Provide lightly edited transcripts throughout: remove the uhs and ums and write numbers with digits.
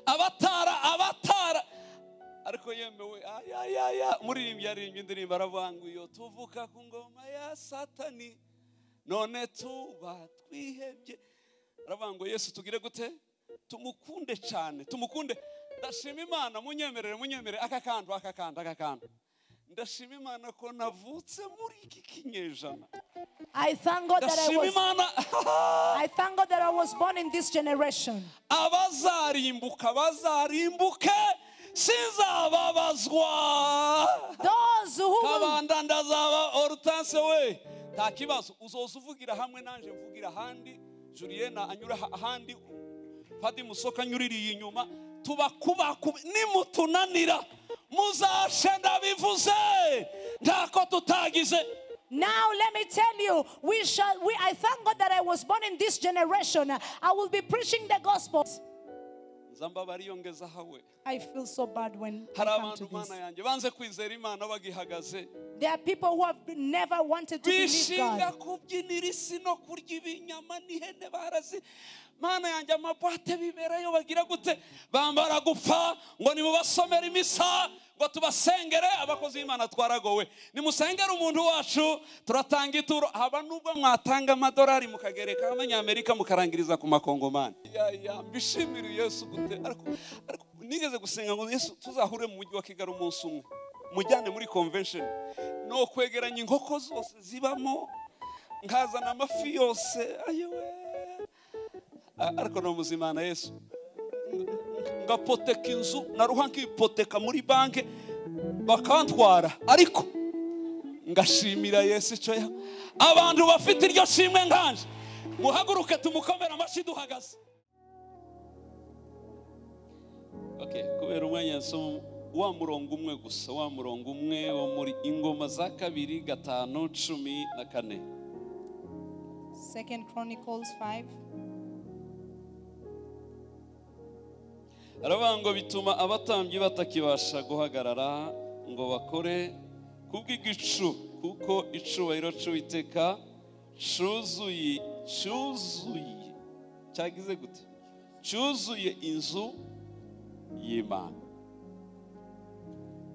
Abatara abatara ariko yemewe ayayaya muririmbyi yaririmbye indirimbo aravuga ngo iyo tuvuka ku ngoma ya Satani none tuba twihebye. Aravuga ngo Yesu tugire gute? Tumukunde cyane, tumukunde. Ndashima Imana, munyemerere munyemerere aka kantu aka kantu aka kantu. Ndashima Imana ko navutse muri iki kinyejana. I thank God that I Ndashima was Imana. I thank God that I was born in this generation. Abazarimbuka bazarimbuke sinzababazwa. Those who will Kabanda ndazaba Hortense we. Nta kibazo uzoza uvugira hamwe nanje mvugira ahandi, Juliana anyura ahandi, Padi Musoka anyuririye inyuma, tubakubakuba nimutunanira muzashe ndabivuze ntako tutagize. Now let me tell you, I thank God that I was born in this generation. I will be preaching the gospel. Nzamba bariyongeza hawe. I feel so bad when I Hari come to abantu Mana this. yanjye banze kwizera Imana bagihagaze. There are people who have never wanted to believe Bishinga God. kubyinira isi no kurya ibinyama n'ihene barazi. Mana yanjye amabwate biberayo bagira gute? Bambara gupfa ngo nimubasomere imisa ngo tubasengere. Abakozi b'Imana twaragowe. Nimusengere umuntu wacu turatanga ituro. Haba nubwo mwatanga amadolari mukagereka abanyamerika mukarangiriza ku makongomani. Ya mbishimira Yesu gute? Ariko nigeze gusenga ngo Yesu tuzahure mu mujyi wa Kigali umunsi umwe, mujyane muri convention, no kwegeranya inkoko zose zibamo, nkazana amafi yose. Ayewe ariko no muzimana Yesu ngapoteka inzu naruha nkipoteka muri banke bakantwara, ariko ngashimira Yesu icyo ya abantu bafite iryo shimwe nkanje. Muhaguruke tumukomere amashyi duhagaze. Okay, kubera umwanya nsoma wa murongo umwe gusa, wa murongo umwe wo muri Ingoma za kabiri 5:14. Second Chronicles 5. Aravuga ngo bituma abatambyi batakibasha guhagarara ngo bakore kubw'igicu, kuko icubahiro c'Uwiteka cuzuye cuzuye cyagize gute? Cuzuye inzu y'Imana.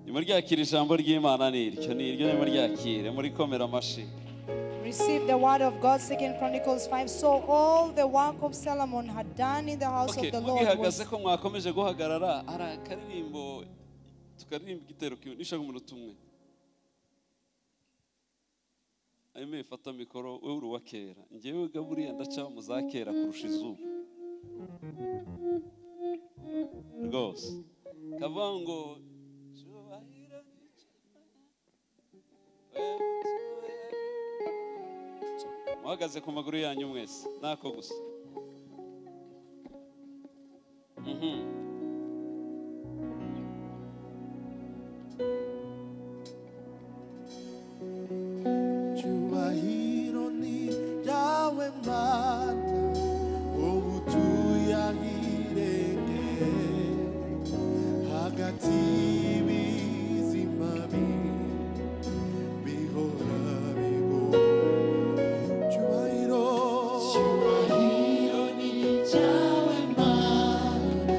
Nimuryakire ijambo ry'Imana niryo niryo, nimuryakire murikomera amashi. Receive the word of God, Second Chronicles 5. So all the work of Solomon had done in the house of the Lord was. Mugihagaze ko mwakomeje guhagarara, ari akaririmbo tukaririmba igitero kimwe nishaka umunota umwe. Aime fata mikoro wewe uri uwa kera, njyewe gaburiya ndaca mu za kera kurusha izuba rwose. Kavuga ngo muhagaze ku maguru yanyu mwese nako gusa. Cyubahiro ni ryawe Mana, wowe utuye ahirengeye hagati y'ibizima bihora biguma. Cyubahiro, cyubahiro ni ryawe Mana,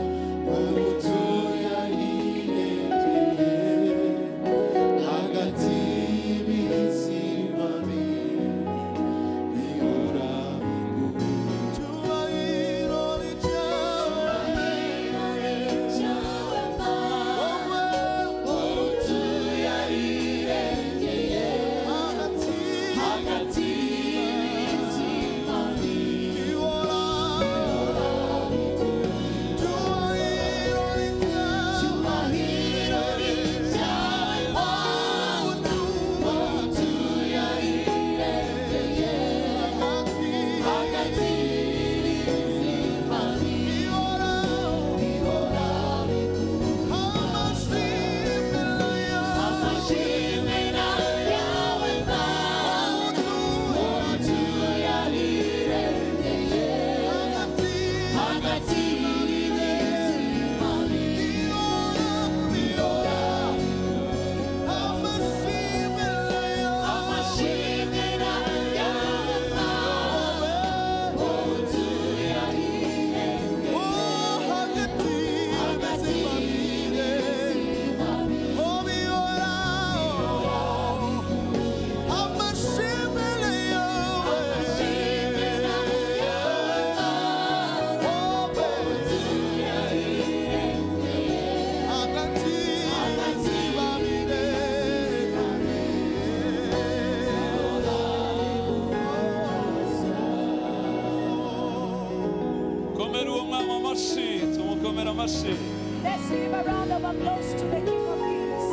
Tumukomera amashyi. Let's give a round of applause to the King of Kings.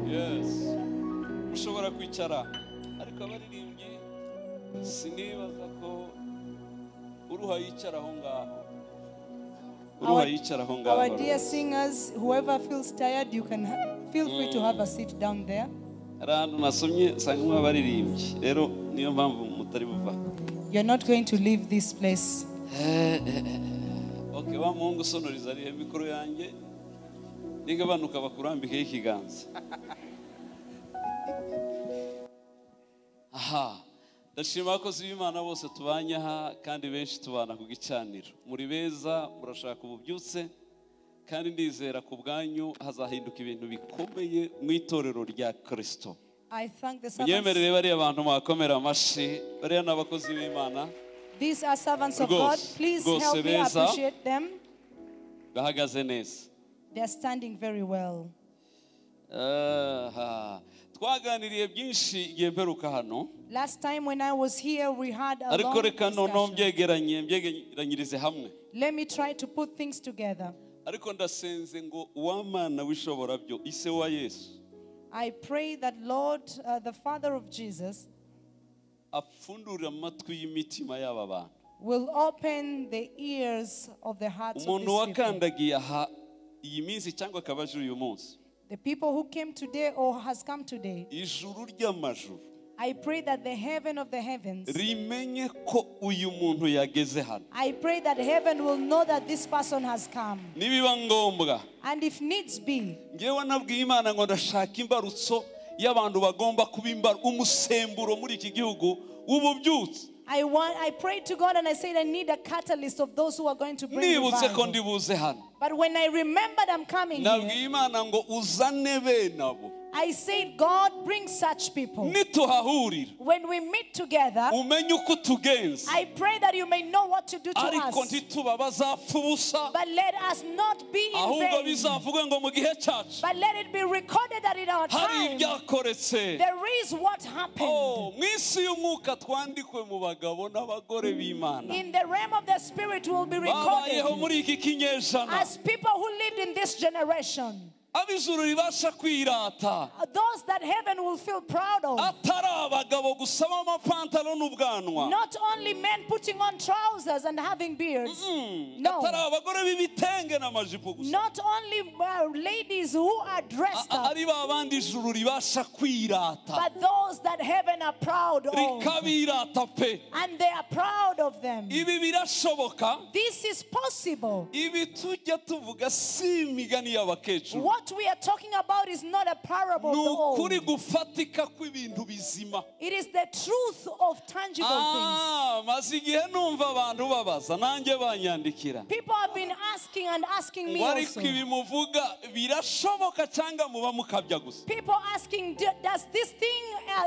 Yes. Mushobora kwicara, ariko abaririmbyi sinibaza ko uruha yicara aho ngaho. Uruha yicara aho ngaho. Our dear singers, whoever feels tired, you can feel free to have a seat down there. Hari ahantu nasomye nsanga abaririmbyi, rero niyo mpamvu mutari buva. You're not going to leave this place. Okay, wa muhungu usonoriza arihe mikoro yanjye nigabanuka bakurambikeho ikiganza. Aha, ndashima abakozi b'Imana bose tubanye aha, kandi benshi tubana ku gicaniro. Muri beza, murashaka ububyutse, kandi ndizera ku bwanyu hazahinduka ibintu bikomeye mu itorero rya Kristo. I thank the servants. Munyemerere bariya bantu mwakomera amashyi, bariya ni abakozi b'Imana. These are servants of God. Please help me appreciate them. Bahagaze neza. They are standing very well. Twaganiriye byinshi igihe mperuka hano. Last time when I was here, we had a long Ariko reka noneho discussion. mbyegeranyirize hamwe. Let me try to put things together. Ariko ndasenze ngo uwamana wishobora byo ise wa Yesu. I pray that Lord, the Father of Jesus, apfundure amatwi y'imitima y'aba bantu. will open the ears of the hearts of Umuntu these people. wakandagiye aha iyi minsi cyangwa akaba aje uyu munsi. The people who came today or has come today, Ijuru ry'amajuru I pray that the heaven of the heavens, rimenye ko uyu muntu yageze hano. I pray that heaven will know that this person has come. Nibiba ngombwa, And if needs be, ngewe nabwiye Imana ngo ndashaka imbarutso y'abantu bagomba kuba umusemburo muri iki gihugu w'ububyutse. I prayed to God and I said I need a catalyst of those who are going to bring Nibutse ko revival. ndibuze hano. But when I remembered I'm coming here, Nabwiye Imana ngo uzane bene abo. I said, God, bring such people. Nituhahurira, When we meet together, umenye uko utugenza. I pray that you may know what to do to Ariko us. ntituba bazapfa ubusa, But let us not be in ahubwo vain. bizavuge ngo mu gihe cyacu But let it be recorded that in our hari time, ibyakoretse. there is what happened. Oh, mu isi y'umwuka twandikwe mu bagabo n'abagore b'Imana. In the realm of the spirit will be Babayeho recorded muri iki kinyejana. as people who lived in this generation. Ab'ijuru ribasha kwirata. Those that heaven will feel proud of. Atari abagabo gusa b'amapantaro n'ubwanwa. Not only men putting on trousers and having beards. No. Atari abagore b'ibitenge n'amajipo gusa. Not only ladies who are dressed up. Ari ba bandi ijuru ribasha kwirata. But those that heaven are proud of. Rikabirata pe. And they are proud of them. Ibi birashoboka. This is possible. Ibi tujya tuvuga si imigani y'abakecuru. What we are talking about is not a parable of the old. Nukuri gufatika kw'ibintu bizima. It is the truth of tangible things. Maze igihe numva abantu babaza nanjye banyandikira. People have been asking and asking me also. Ariko ibi muvuga birashoboka cyangwa muba mukabya gusa. People asking, does this thing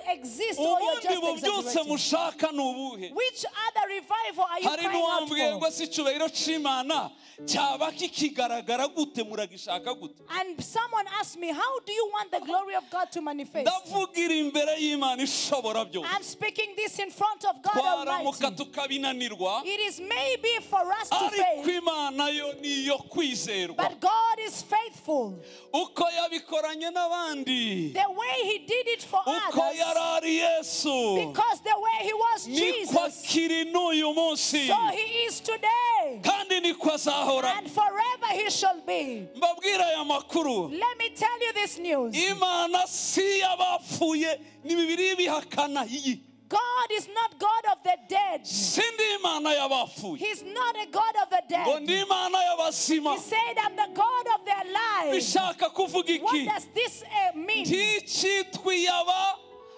exist or you're just exaggerating? Mushaka nubuhe? Which other revival are you Hari crying out n'uwambwiye ngo for? si icyubahiro c'Imana cyaba kikigaragara gute, muragishaka gute? And someone asked me, how do you want the glory of God to manifest? Ndavugira imbere y'Imana ishobora byose. I'm speaking this in front of God Twaramuka Almighty. tukabinanirwa. It is maybe for us to Ariko fail, Imana yo niyo kwizerwa. but God is faithful. Uko yabikoranye n'abandi, The way He did it for uko others, yarari Yesu, because the way He was niko Jesus, akiri n'uyu munsi, so He is today, kandi niko azahora. and forever He shall be. Mbabwira aya makuru. Let me tell you this news. Imana si y'abapfuye, ni Bibiliya ibihakana iyi. God is not God of the dead. Sindi Imana y'abapfuye. He's not a God of the Ngo dead. ndi Imana y'abazima. He said, I'm the God of the alive. Bishaka kuvuga iki? What does this mean? Nticyitwa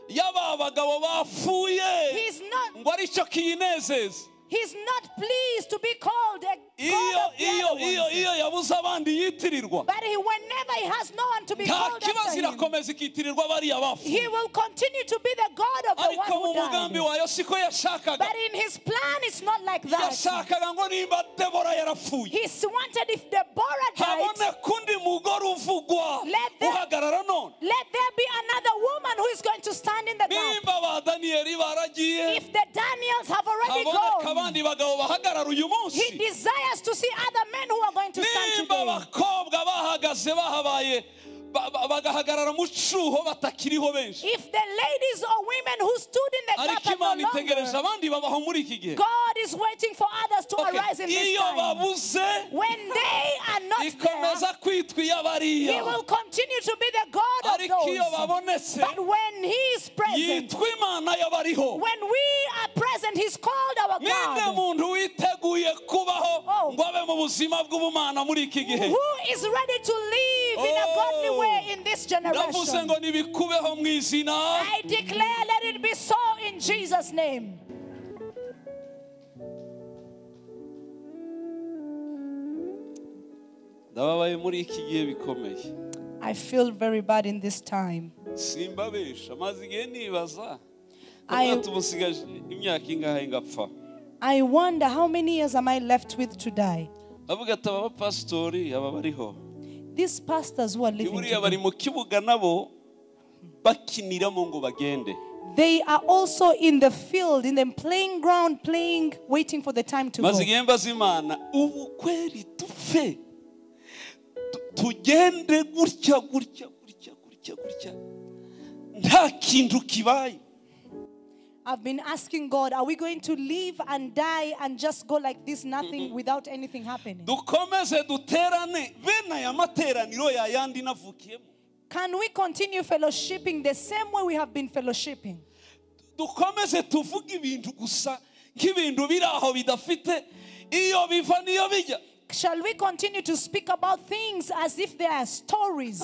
y'aba bagabo bapfuye. He's not, Ngo aricyo kiyinezeza. he's not pleased to be called a God of the other ones. Iyo yabuze abandi yitirirwa. But whenever he has no one to be Nta called kibazo after him, irakomeza ikitirirwa bariya bapfuye. he will continue to be the God of the one Ariko mu who mugambi died. wayo siko yashakaga. But in his plan, it's not like that. Yashakaga ngo nimba Debora yarapfuye, He wanted if Deborah died, haboneka undi mugore uvugwa Let uhagarara none. let there be another woman who is going to stand in the gap. Nimba ba ba Daniyeli baragiye, If the Daniels have already haboneka gone, abandi bagabo bahagarara uyu he munsi. desires to see other men who are going to stand Nimba today. abakobwa bahagaze bahabaye bagahagarara mu cyuho batakiriho benshi, If the ladies or women who stood in the gap ariko are no Imana itegereje longer, abandi babaho muri iki gihe. God is waiting for others to Okay, arise in this iyo time. babuze, When they are not there, ikomeza kwitwa iy'abariya, he will continue to be the God of ariko iyo those. babonetse, But when he is present, yitwa Imana y'abariho. when we are present, he's called our Ninde God. muntu witeguye kubaho Oh. ngo abe mu buzima bw'ubumana muri iki gihe? Who is ready to live in a godly Oh. way in this Ndavuze generation? ngo nibikubeho mu izina. I declare, let it be so in Jesus' name. Ndababaye muri iki gihe bikomeye. I feel very bad in this time. Simbabesha, maze igihe nibaza I- ndavuga tubusigaje imyaka ingahe ngapfa. I wonder how many years am I left with to die? Ndavuga ati aba bapasitori aba bariho, These pastors who are living buriya bari today, mu kibuga nabo bakiniramo ngo bagende. they are also in the field, in the playing ground, playing, waiting for the time to go. Maze igihe mbaza Imana, ubu kweri dupfe tugende gutya gutya gutya gutya gutya nta kintu kibaye? I've been asking God, are we going to live and die and just go like this, nothing, without anything happening? Dukomeze duterane bene aya materaniro yayandi navukiyemo. Can we continue fellowshipping the same way we have been fellowshipping? Dukomeze tuvuge ibintu gusa nk'ibintu biri aho bidafite iyo biva n'iyo bijya. Shall we continue to speak about things as if they are stories?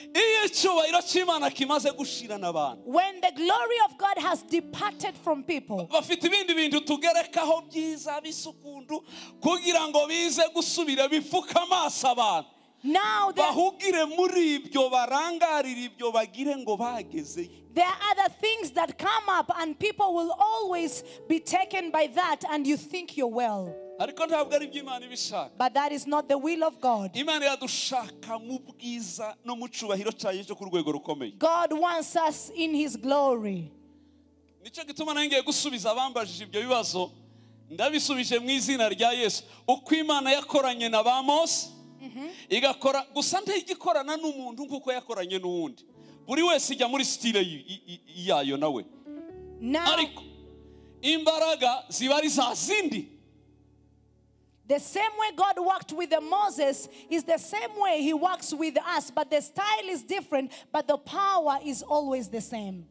Iyo icyubahiro cy'Imana kimaze gushirana abantu, When the glory of God has departed from people, bafite ibindi bintu tugerekaho byiza bisukundu kugira ngo bize gusubira bifuka amaso abantu, now there, bahugire muri ibyo, barangarire ibyo, bagire ngo bagezeyo. there are other things that come up, and people will always be taken by that, and you think you're well. Ariko ntabwo ari ibyo Imana ibishaka. But that is not the will of God. Imana iradushaka mu bwiza no mu cyubahiro cyayo cyo ku rwego rukomeye. God wants us in his glory. Nicyo gituma nanjye ngiye gusubiza abambajije ibyo bibazo, ndabisubije mu izina rya Yesu. Uko Imana yakoranye na ba Mose, igakora gusa ntigikorana n'umuntu nk'uko yakoranye n'uwundi. Buri wese ijya muri style yayo nawe. Now, Ariko imbaraga ziba ari za zindi. the same way God worked with the Moses is the same way he works with us, but the style is different, but the power is always the same.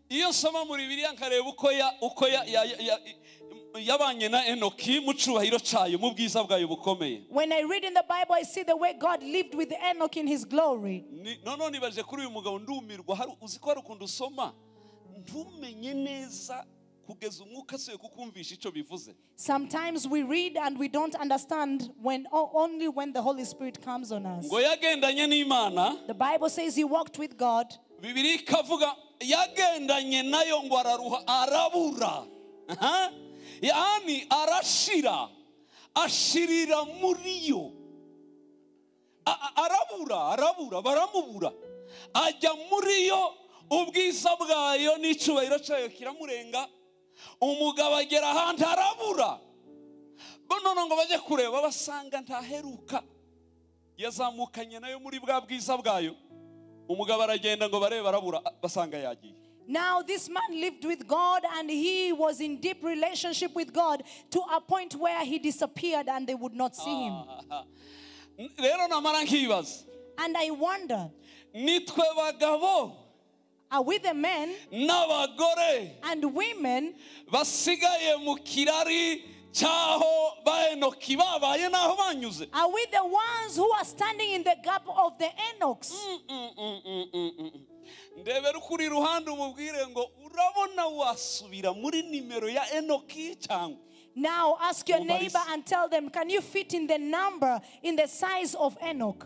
Iyo nsoma muri Bibiliya nkareba uko yabanye na Enoki mu cyubahiro cyayo mu bwiza bwayo bukomeye. When I read in the Bible, I see the way God lived with Enoch in his glory. None nibaje kuri uyu mugabo ndumirwa, hari uzi ko hari ukuntu usoma ntumenye neza kugeza umwuka asuye kukumvisha icyo bivuze. Sometimes we read and we don't understand only when the Holy Spirit comes on us. Ngo yagendanye n'Imana. The Bible says he walked with God. Bibiliya ikavuga yagendanye nayo ngo araruha arabura. Yani arashira, ashirira muri yo. Arabura, arabura, baramubura. Ajya muri yo, ubwiza bwayo n'icyubahiro cyayo kiramurenga. Umugabo agera ahantu arabura. None ngo bajye kureba basanga ntaheruka. Yazamukanye nayo muri bwa bwiza bwayo. Umugabo aragenda ngo barebe arabura, basanga yagiye. Now this man lived with God and he was in deep relationship with God to a point where he disappeared and they would not see him. Rero namara nkibaza. And I wonder, nitwe bagabo are we the men n'abagore and women basigaye mu kirari cyaho ba Enoki babaye naho banyuze? Are we the ones who are standing in the gap of the Enochs? Ndebera ukuri ruhande umubwire ngo urabona wasubira muri nimero ya Enoki cyangwa? Now ask your neighbor and tell them, can you fit in the number, in the size of Enoch?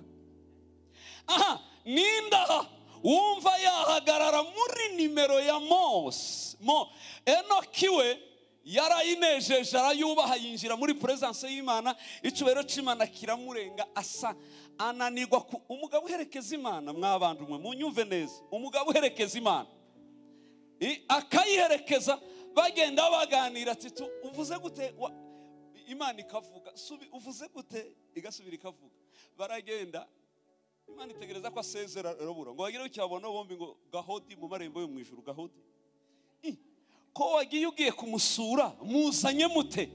Aha, ninda wumva yahagarara muri nimero ya Mose. Enoki we yarayinejeje arayubaha yinjira muri presence y'Imana, icyubahiro cy'Imana kiramurenga asa ananirwa. Umugabo uherekeza Imana, mwabantu mwe munyumve neza, umugabo uherekeza Imana Akayiherekeza bagenda baganira ati uvuze gute, Imana ikavuga, uvuze gute, igasubira ikavuga. Baragenda, Imana itegereza ko asezera arabura ngo bagere cyabona bombi ngo gahodi mu marembo yo mu ijuru. Gahodi ko wagiye ugiye kumusura muzanye mute?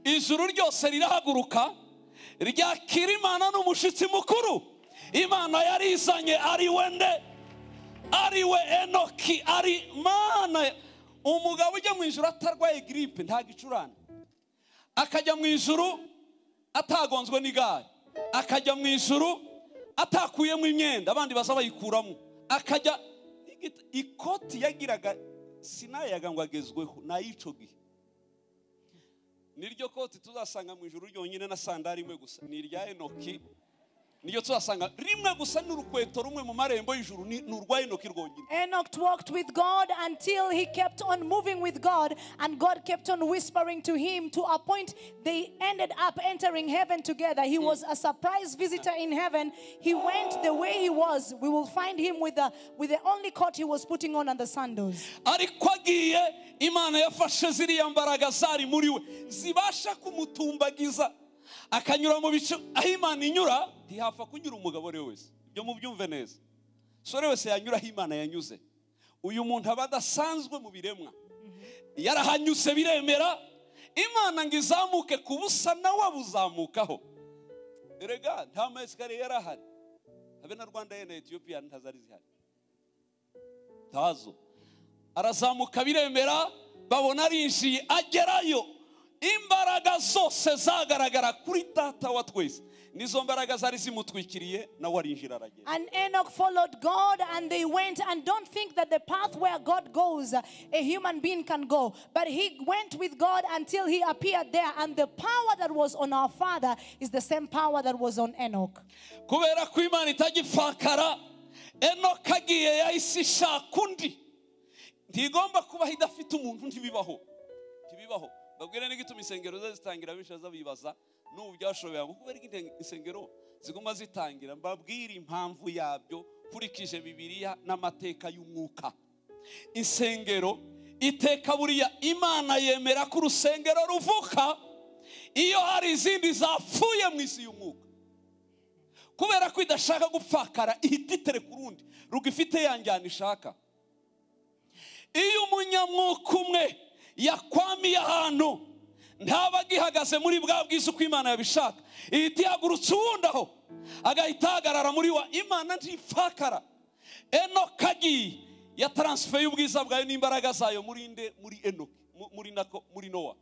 Ijuru ryose rirahaguruka ryakira Imana n'umushitsi mukuru. Imana yarizanye ari wende, ari we Enoki, ari Mana. Umugabo ujya mu ijuru atarwaye gripe, nta gicurane, akajya mu ijuru atagonzwe n'igare, akajya mu ijuru atakuyemo imyenda abandi baza bayikuramo, akajya ikoti yagiraga sinayaga ngo agezweho nayico gihe. Niryo koti tuzasanga mu ijuru ryonyine na sandari imwe gusa, ni irya Enoki. Niyo tuzasanga rimwe gusa n'urukweto rumwe mu marembo y'ijuru, ni urwa Enoki rwonyine. Enoch walked with God until he kept on moving with God, and God kept on whispering to him to a point they ended up entering heaven together. He was a surprise visitor in heaven. He went the way he was. We will find him with the only coat he was putting on and the sandals. Ariko agiye, Imana yafashe ziriya mbaraga zari muri we zibasha kumutumbagiza akanyura mu bice aho Imana inyura. Ntihapfa kunyura umugabo ari we wese, ibyo mubyumve neza. Sore wese yanyura aho Imana yanyuze. Uyu muntu aba adasanzwe mu biremwa, yarahanyuze biremera. Imana ngo izamuke ku busa nawe abuzamukaho. Erega nta maesikariye yarahari, habe na Rwanda ye na Ethiopia ntazari zihari, ntazo. Arazamuka biremera, babona arinjiye, agerayo. Imbaraga zose zagaragara kuri data wa twese nizo mbaraga zari zimutwikiriye, nawe arinjira aragenda. And Enoch followed God and they went. And don't think that the path where God goes, a human being can go. But he went with God until he appeared there. And the power that was on our father is the same power that was on Enoch. Kubera ko Imana itagipfakara, Enoch agiye yahise ishaka undi. Ntigomba kubaho idafite umuntu, ntibibaho. Ntibibaho. Babwire n'igituma insengero zitangira bishaza bibaza n'ubu byashobora ngo kubera insengero zigomba zitangira. Mbabwire impamvu yabyo kurikije Bibiliya n'amateka y'umwuka. Insengero iteka buriya Imana yemera ko urusengero ruvuka iyo hari izindi zapfuye mu isi y'umwuka. Kubera ko idashaka gupfakara ihita itereka urundi rugifite yanjyana ishaka. Iyo umunyamwuka umwe yakwamiye ahantu ntaba agihagaze muri bwa bwiza uko Imana yabishaka, ihita ihagurutse uwundi aho agahita ahagarara muri wa. Imana ntifakara. Enoki agiye ya transfer y'ubwiza bwayo n'imbaraga zayo muri nde? Muri Enoki, muri nako, muri Nowa.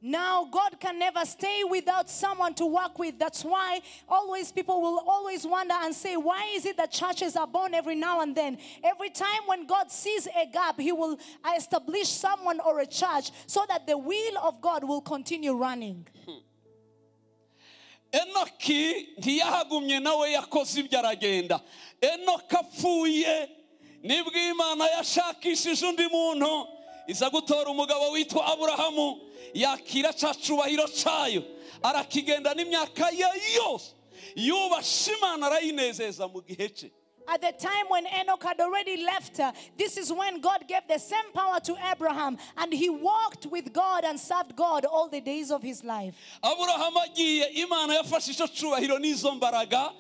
Now God can never stay without someone to work with. That's why always people will always wonder and say, why is it that churches are born every now and then? Every time when God sees a gap, he will establish someone or a church so that the will of God will continue running. Enoki ntiyahagumye nawe yakoze ibyo aragenda. Enoki apfuye nibwo Imana yashakishije undi muntu, iza gutora umugabo witwa Aburahamu, yakira ca cubahiro cayo, arakigenda n'imyaka ye yose, yubasha Imana arayinezeza mu gihe cye. At the time when Enoch had already left, this is when God gave the same power to Abraham, and he walked with God and served God all the days of his life. Aburahamu agiye, Imana yafashe ico cubahiro n'izo mbaraga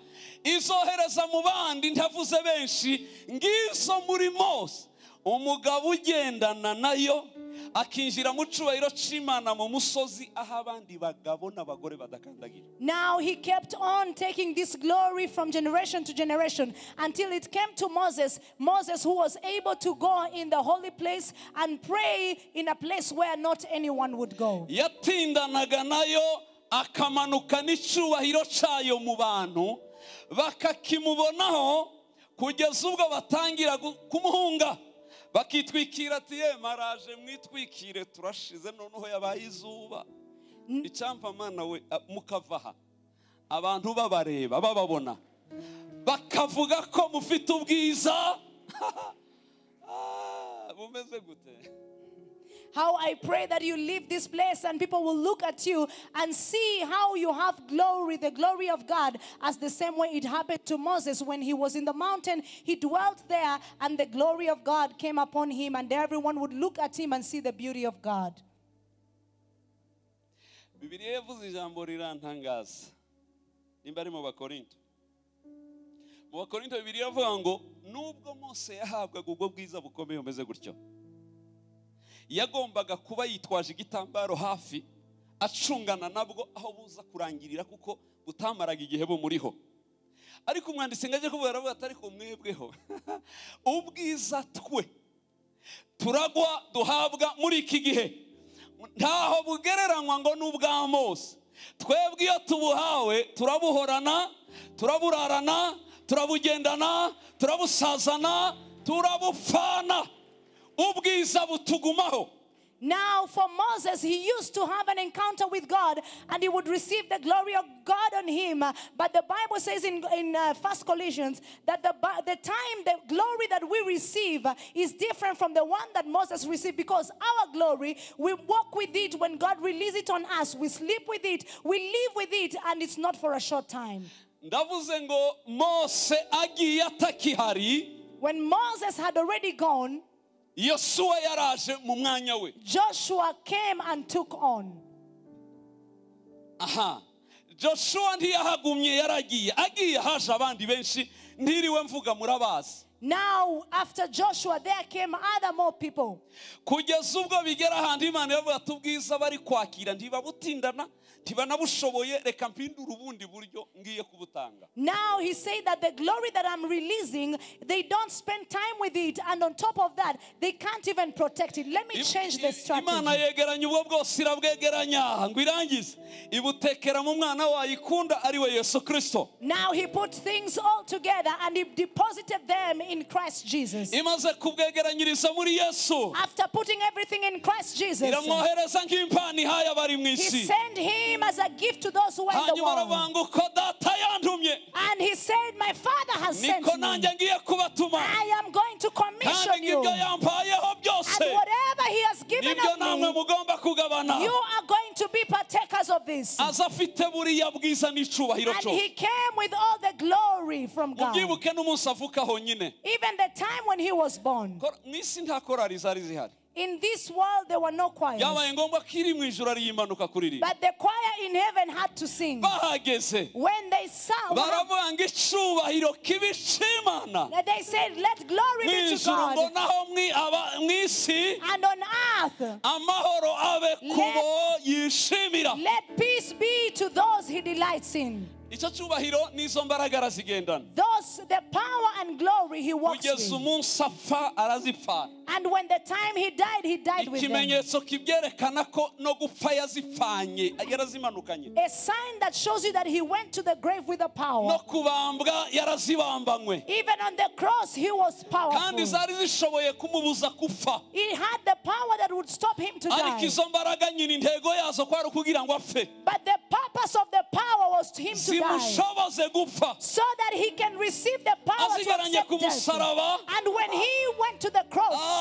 izohereza mu bandi, ntavuze benshi, ngizo muri Mose. Umugabo ugendana nayo akinjira mu cubahiro c'Imana mu musozi aho abandi bagabo n'abagore badakandagira. Now he kept on taking this glory from generation to generation until it came to Moses. Moses, who was able to go in the holy place and pray in a place where not anyone would go. Yatindanaga nayo akamanuka n'icubahiro cayo mu bantu bakakimubonaho kugeza ubwo batangira kumuhunga. Bakitwikira ati ye maraje mwitwikire turashize noneho yabaye izuba. Icyampa Mana we mukavaha abantu babareba bababona bakavuga ko mufite ubwiza bumeze gute. How I pray that you leave this place and people will look at you and see how you have glory, the glory of God, as the same way it happened to Moses when he was in the mountain. He dwelt there and the glory of God came upon him, and everyone would look at him and see the beauty of God. Bibiliya yavuze ijambo rirantangaza nimba ari mu Bakorinto. Mu Bakorinto Bibiliya iravuga ngo nubwo Mose yahabwaga ubwo bwiza bukomeye bumeze gutyo, yagombaga kuba yitwaje igitambaro hafi acungana nabwo aho buza kurangirira, kuko butamaraga igihe bumuriho. Ariko umwanditsi ngo ajye kuvuga aravuga ati ariko mwebweho ubwiza twe turagwa duhabwa muri iki gihe ntaho bugereranywa ngo n'ubwa Mose. Twebwe iyo tubuhawe turabuhorana, turaburarana, turabugendana, turabusazana, turabupfana, ubwiza butugumaho. Now for Moses, he used to have an encounter with God and he would receive the glory of God on him. But the Bible says in 1 Corinthians that the time, the glory that we receive is different from the one that Moses received, because our glory, we walk with it when God releases it on us. We sleep with it, we live with it, and it's not for a short time. Ndavuze ngo Mose agiye atakihari, When Moses had already gone, Yosuwa yaraje mu mwanya we. Joshua came and took on. Aha. Joshua ntiyahagumye, yaragiye. Agiye haje abandi benshi ntiriwe mvuga murabazi. Now after Joshua there came other more people. Kugeza ubwo bigera ahandi Imana yavuga ati ubwiza bari kwakira ntibabutindana, ntibanabushoboye, reka mpindure ubundi buryo ngiye kubutanga. Now he said that the glory that I'm releasing, they don't spend time with it, and on top of that, they can't even protect it. Let me change the strategy. Imana yegeranya ubwo bwose irabwegeranya ngo irangize ibutekera mu mwana wayikunda ari we Yesu Kristo. Now he put things all together and he deposited them in Christ Jesus. Imaze kubwegeranyiriza muri Yesu, After putting everything in Christ Jesus, iramwohereza nk'impano ihaye abari mu he isi. sent him as a gift to those who were in the Hanyuma world. aravuga ngo uko data yantumye, And he said, my Father has sent niko me. nanjye ngiye kubatuma, I am going to commission kandi you. ngibyo yampayeho byose And whatever he has given nibyo of namwe me, mugomba kugabana. you are going to be partakers of this. Aza afite buriya bwiza n'icubahiro And cyose. he came with all the glory from God. Mubyibuke n'umunsi avuka honyine. Even the time when he was born. Mu isi nta korali zari zihari. In this world there were no choirs. Byabaye ngombwa ko iri mu ijuru ariyo imanuka kuririmba. But the choir in heaven had to sing. Bahageze When they sang, baravuga ngo icubahiro kibe ic'Imana they said, let glory mu be to ijuru, ngo God. naho mu isi And on earth, amahoro abe ku bo yishimira. let peace be to those he delights in. Icyo cyubahiro n'izo mbaraga arazigendana. Those, the power and glory he walks Kugeza with. umunsi apfa arazipfana. And when the time he died with them. Ikimenyetso kibyerekana ko no gupfa yazipfanye, yarazimanukanye. A sign that shows you that he went to the grave with the power. No kubambwa yarazibambanywe. Even on the cross he was Kandi powerful. zari zishoboye kumubuza gupfa. He had the power that would stop him to Ariko die. izo mbaraga nyine intego yazo kwari ukugira ngo apfe. But the purpose of the power was to him to die. Zimushoboze gupfa. So that he can receive the power to Azigaranye accept ku death. musaraba. And when he went to the cross,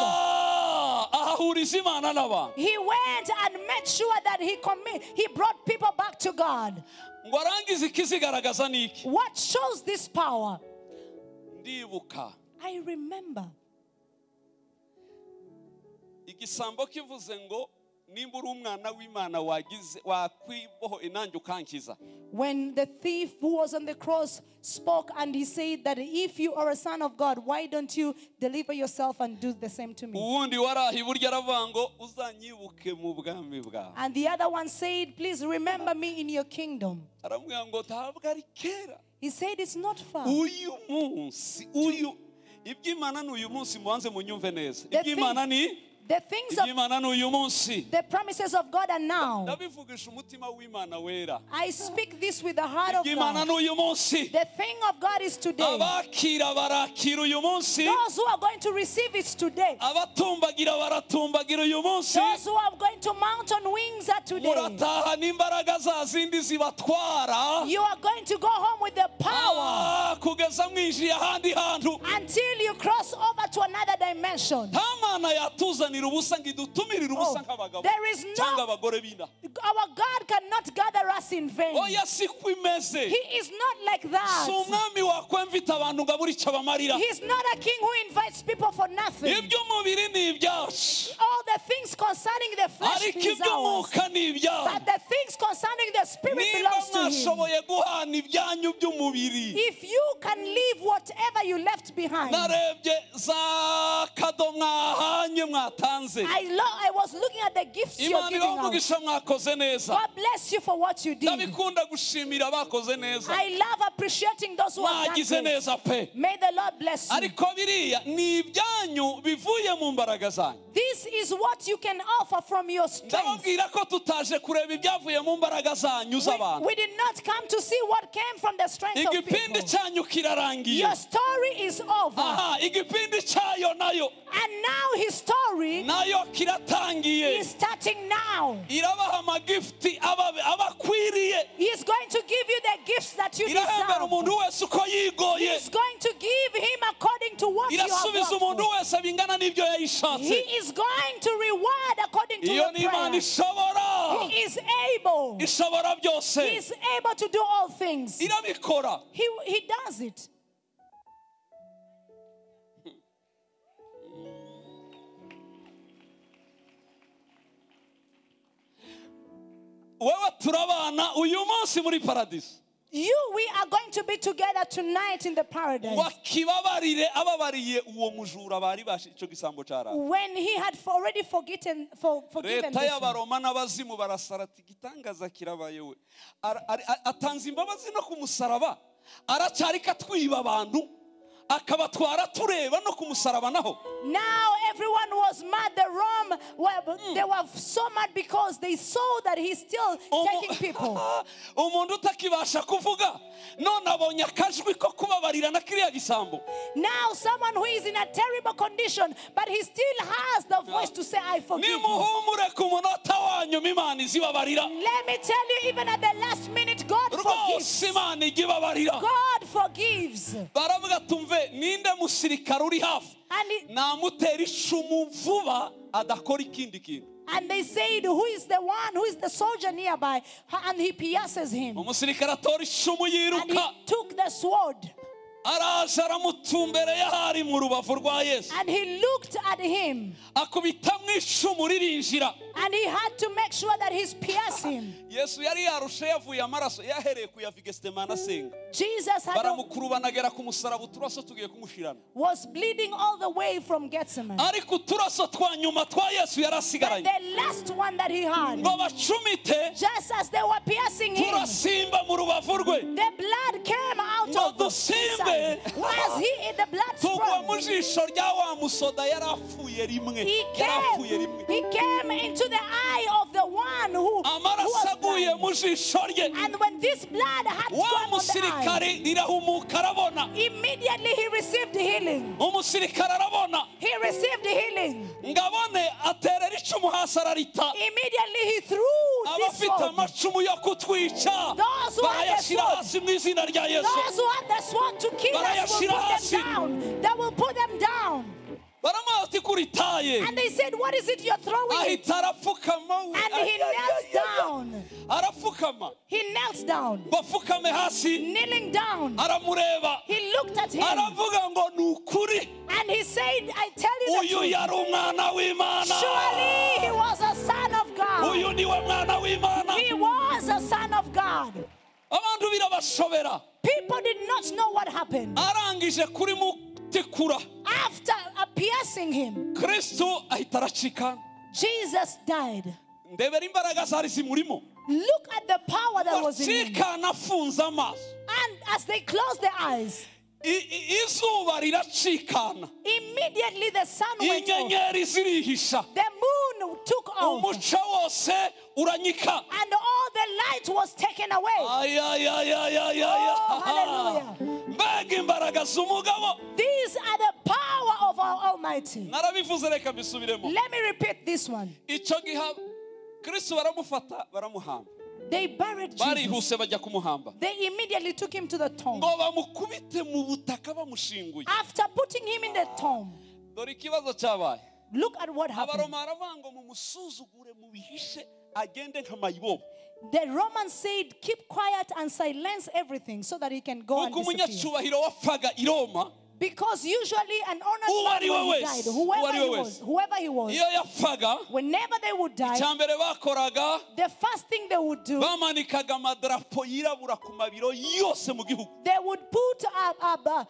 Ahahuriza Imana n'abantu. he went and made sure that he brought people back to God. Ngo arangize ikizigaragaza ni iki? What shows this power? Ndibuka I remember igisambo kivuze ngo nimba uri umwana w'Imana wagize wakwiboho inanjye ukankiza. When the thief who was on the cross spoke and he said that if you are a son of God, why don't you deliver yourself and do the same to me? Uwundi waraha iburyo aravuga ngo uzanyibuke mu bwami bwawe. And the other one said, please remember me in your kingdom. Aramubwira ngo ntabwo ari kera. He said it's not far. Uyu munsi, uyu iby'Imana ni uyu munsi, mubanze munyumve neza. Iby'Imana ni The things of iby'Imana ni uyu munsi. the promises of God are now. Ndabivugisha umutima w'Imana wera. I speak this with the heart of Iby'Imana God. ni uyu munsi. The thing of God is today. Abakira barakira uyu munsi. Those who are going to receive it today. Abatumbagira baratumbagira uyu munsi. Those who are going to mount on wings are today. Murataha n'imbaraga za zindi zibatwara. You are going to go home with the power. Kugeza Kugeza mwinjiye ahandi hantu. Until you cross over to another dimension. Nta mana yatuzanira ubusa ngo idutumirire ubusa nk'abagabo There is no cyangwa abagore b'inda. Our God cannot gather us in vain. Oya siko imeze. He is not like that. Si umwami wakwemvita abantu ngo abure icyo abamarira. He's not a king who invites people for nothing. Iby'umubiri ni ibyacu. All the things concerning the flesh Ariko is ours. iby'umwuka ni ibyawe. But the things concerning the spirit Niba belongs to him. mwashoboye guhana ibyanyu by'umubiri. If you can leave whatever you left behind. Narebye za kado mwahanye mwatanze. I was looking at the gifts you're Imana giving out. ibahe mwakoze neza. God bless you for what you did. Ndabikunda gushimira abakoze neza. I love appreciating those who have done Mwagize great. neza pe. May the Lord bless you. Ariko biriya ni ibyanyu bivuye mu mbaraga zanyu. This is what you can offer from your strength. Ndababwira ko tutaje kureba ibyavuye mu mbaraga zanyu z'abantu. We did not come to see what came from the strength of Igipindi people. cyanyu kirarangiye. Your story is over. Aha, igipindi cyayo nayo. And now his story Nayo kiratangiye. is starting now. Irabaha amagifti abakwiriye. He is going to give you the gifts that you Irahembera deserve. umuntu wese uko yigoye. He is going to give him according to what you have Irasubiza worked umuntu for. wese bingana n'ibyo yayishatse. He is going to reward according to Iyo your ni Imana prayer. ishobora. He is able. Ishobora byose. He is able to do all things. Irabikora. He does it. Wewe turabana uyu munsi muri paradiso. We are going to be together tonight in the paradise. Wakibabarire ababariye uwo mujura bari bashi ico gisambo cara. When he had already forgiven Leta this one. y'abaroma n'abazimu barasarati gitangaza kirabaye we. Atanze imbabazi no kumusaraba. Aracyarika twiba abantu akabatwara tureba no kumusaraba naho. Now everyone was mad. The Rome they were so mad because they saw that he's still taking people. Umuntu utakibasha kuvuga none abonye akajwi ko kubabarira na kiriya gisambo. Now someone who is in a terrible condition, but he still has the voice to say, I forgive you. Nimuhumure ku munota wa nyuma Imana izibabarira. Let me tell you, even at the last minute, God forgives. Rwose Imana igibabarira. God forgives. Baravuga tumve ninde musirikare uri hafi namutera icumu vuba adakora ikindi kintu. And they said, who is the one, who is the soldier nearby? And he pierces him. Umusirikare atora icumu And yiruka. he took the sword. Araza aramutumbere yahari mu rubavu rwa Yesu. And he looked at him. Akubitamwo icumu ririnjira. And he had to make sure that he's pierced him. Yesu yari yarushe yavuye amaraso yahereye ku ya Getsemane asenga. Jesus had Baramukurubanagera ku musaraba uturaso tugiye kumushirana. was bleeding all the way from Gethsemane. Ariko uturaso twa nyuma twa Yesu yarasigaranye. But the last one that he had. Ngo bacumite. Just as they were piercing him. Turasimba mu rubavu rwe. The blood came out of his side. As he the blood Tugwa mu sprang. jisho rya wa musoda yarapfuye rimwe. He Yarapfuye rimwe. came into the eye of the one who Amaraso was aguye blind. mu jisho rye. And when this blood had Wa gone on the eye, musirikare rirahumuka arabona. immediately he received healing. Umusirikare arabona. He received healing. Ngabone aterera icumu hasi ararita. Immediately he threw this Abafite sword. amacumu yo kutwica Those who had the barayashyira sword. hasi mu izina rya Yesu. Those who had the sword to kill us will put them down. They will put them down. Baramuzi kuritaye. And they said, what is it you're throwing? Ahita arapfukama. And he knelt down. Arapfukama. He knelt down. Bapfukame hasi. Kneeling down. Aramureba. He looked at him. Aravuga ngo ni ukuri. And he said, I tell you the Uyu truth. yari umwana w'Imana. Surely he was a son of God. Uyu niwe mwana w'Imana. He was a son of God. Abantu birabashobera. People did not know what happened. Arangije kuri mutikura. After piercing him, Kristo ahita aracikana. Jesus died. Ndebera imbaraga zari zimurimo. Look at the power that was in him. Acikana afunze amaso. And as they closed their eyes, Izuba riracikana. immediately the sun went off. Inyenyeri zirihisha. The moon took off. Umuco wose uranyika. And all the light was taken away. Ay, ay, ay, ay, ay, ay. Oh, hallelujah. Mbega imbaraga z'umugabo. These are the power of our Almighty. Narabivuze reka mbisubiremo. Let me repeat this one. Icyo gihe Kristo baramufata baramuhamba. They buried Jesus. Barihuse bajya kumuhamba. They immediately took him to the tomb. Ngo bamukubite mu butaka bamushinguye. After putting him in the tomb, Dore ikibazo cyabaye. look at what happened. Abaroma baravuga ngo mumusuzugure mubihishe agende nka mayibobo. The Romans said, keep quiet and silence everything so that he can go and Kuko disappear. umunyacyubahiro wapfaga i Roma, Because usually an honored Uwo man ari we when he wese, died, uwo whoever ari he we was, wese. whoever he was, iyo yapfaga, whenever they would die, icya mbere bakoraga, the first thing they would do, bamanikaga amadarapo yirabura ku mabiro yose mu gihugu. they would put up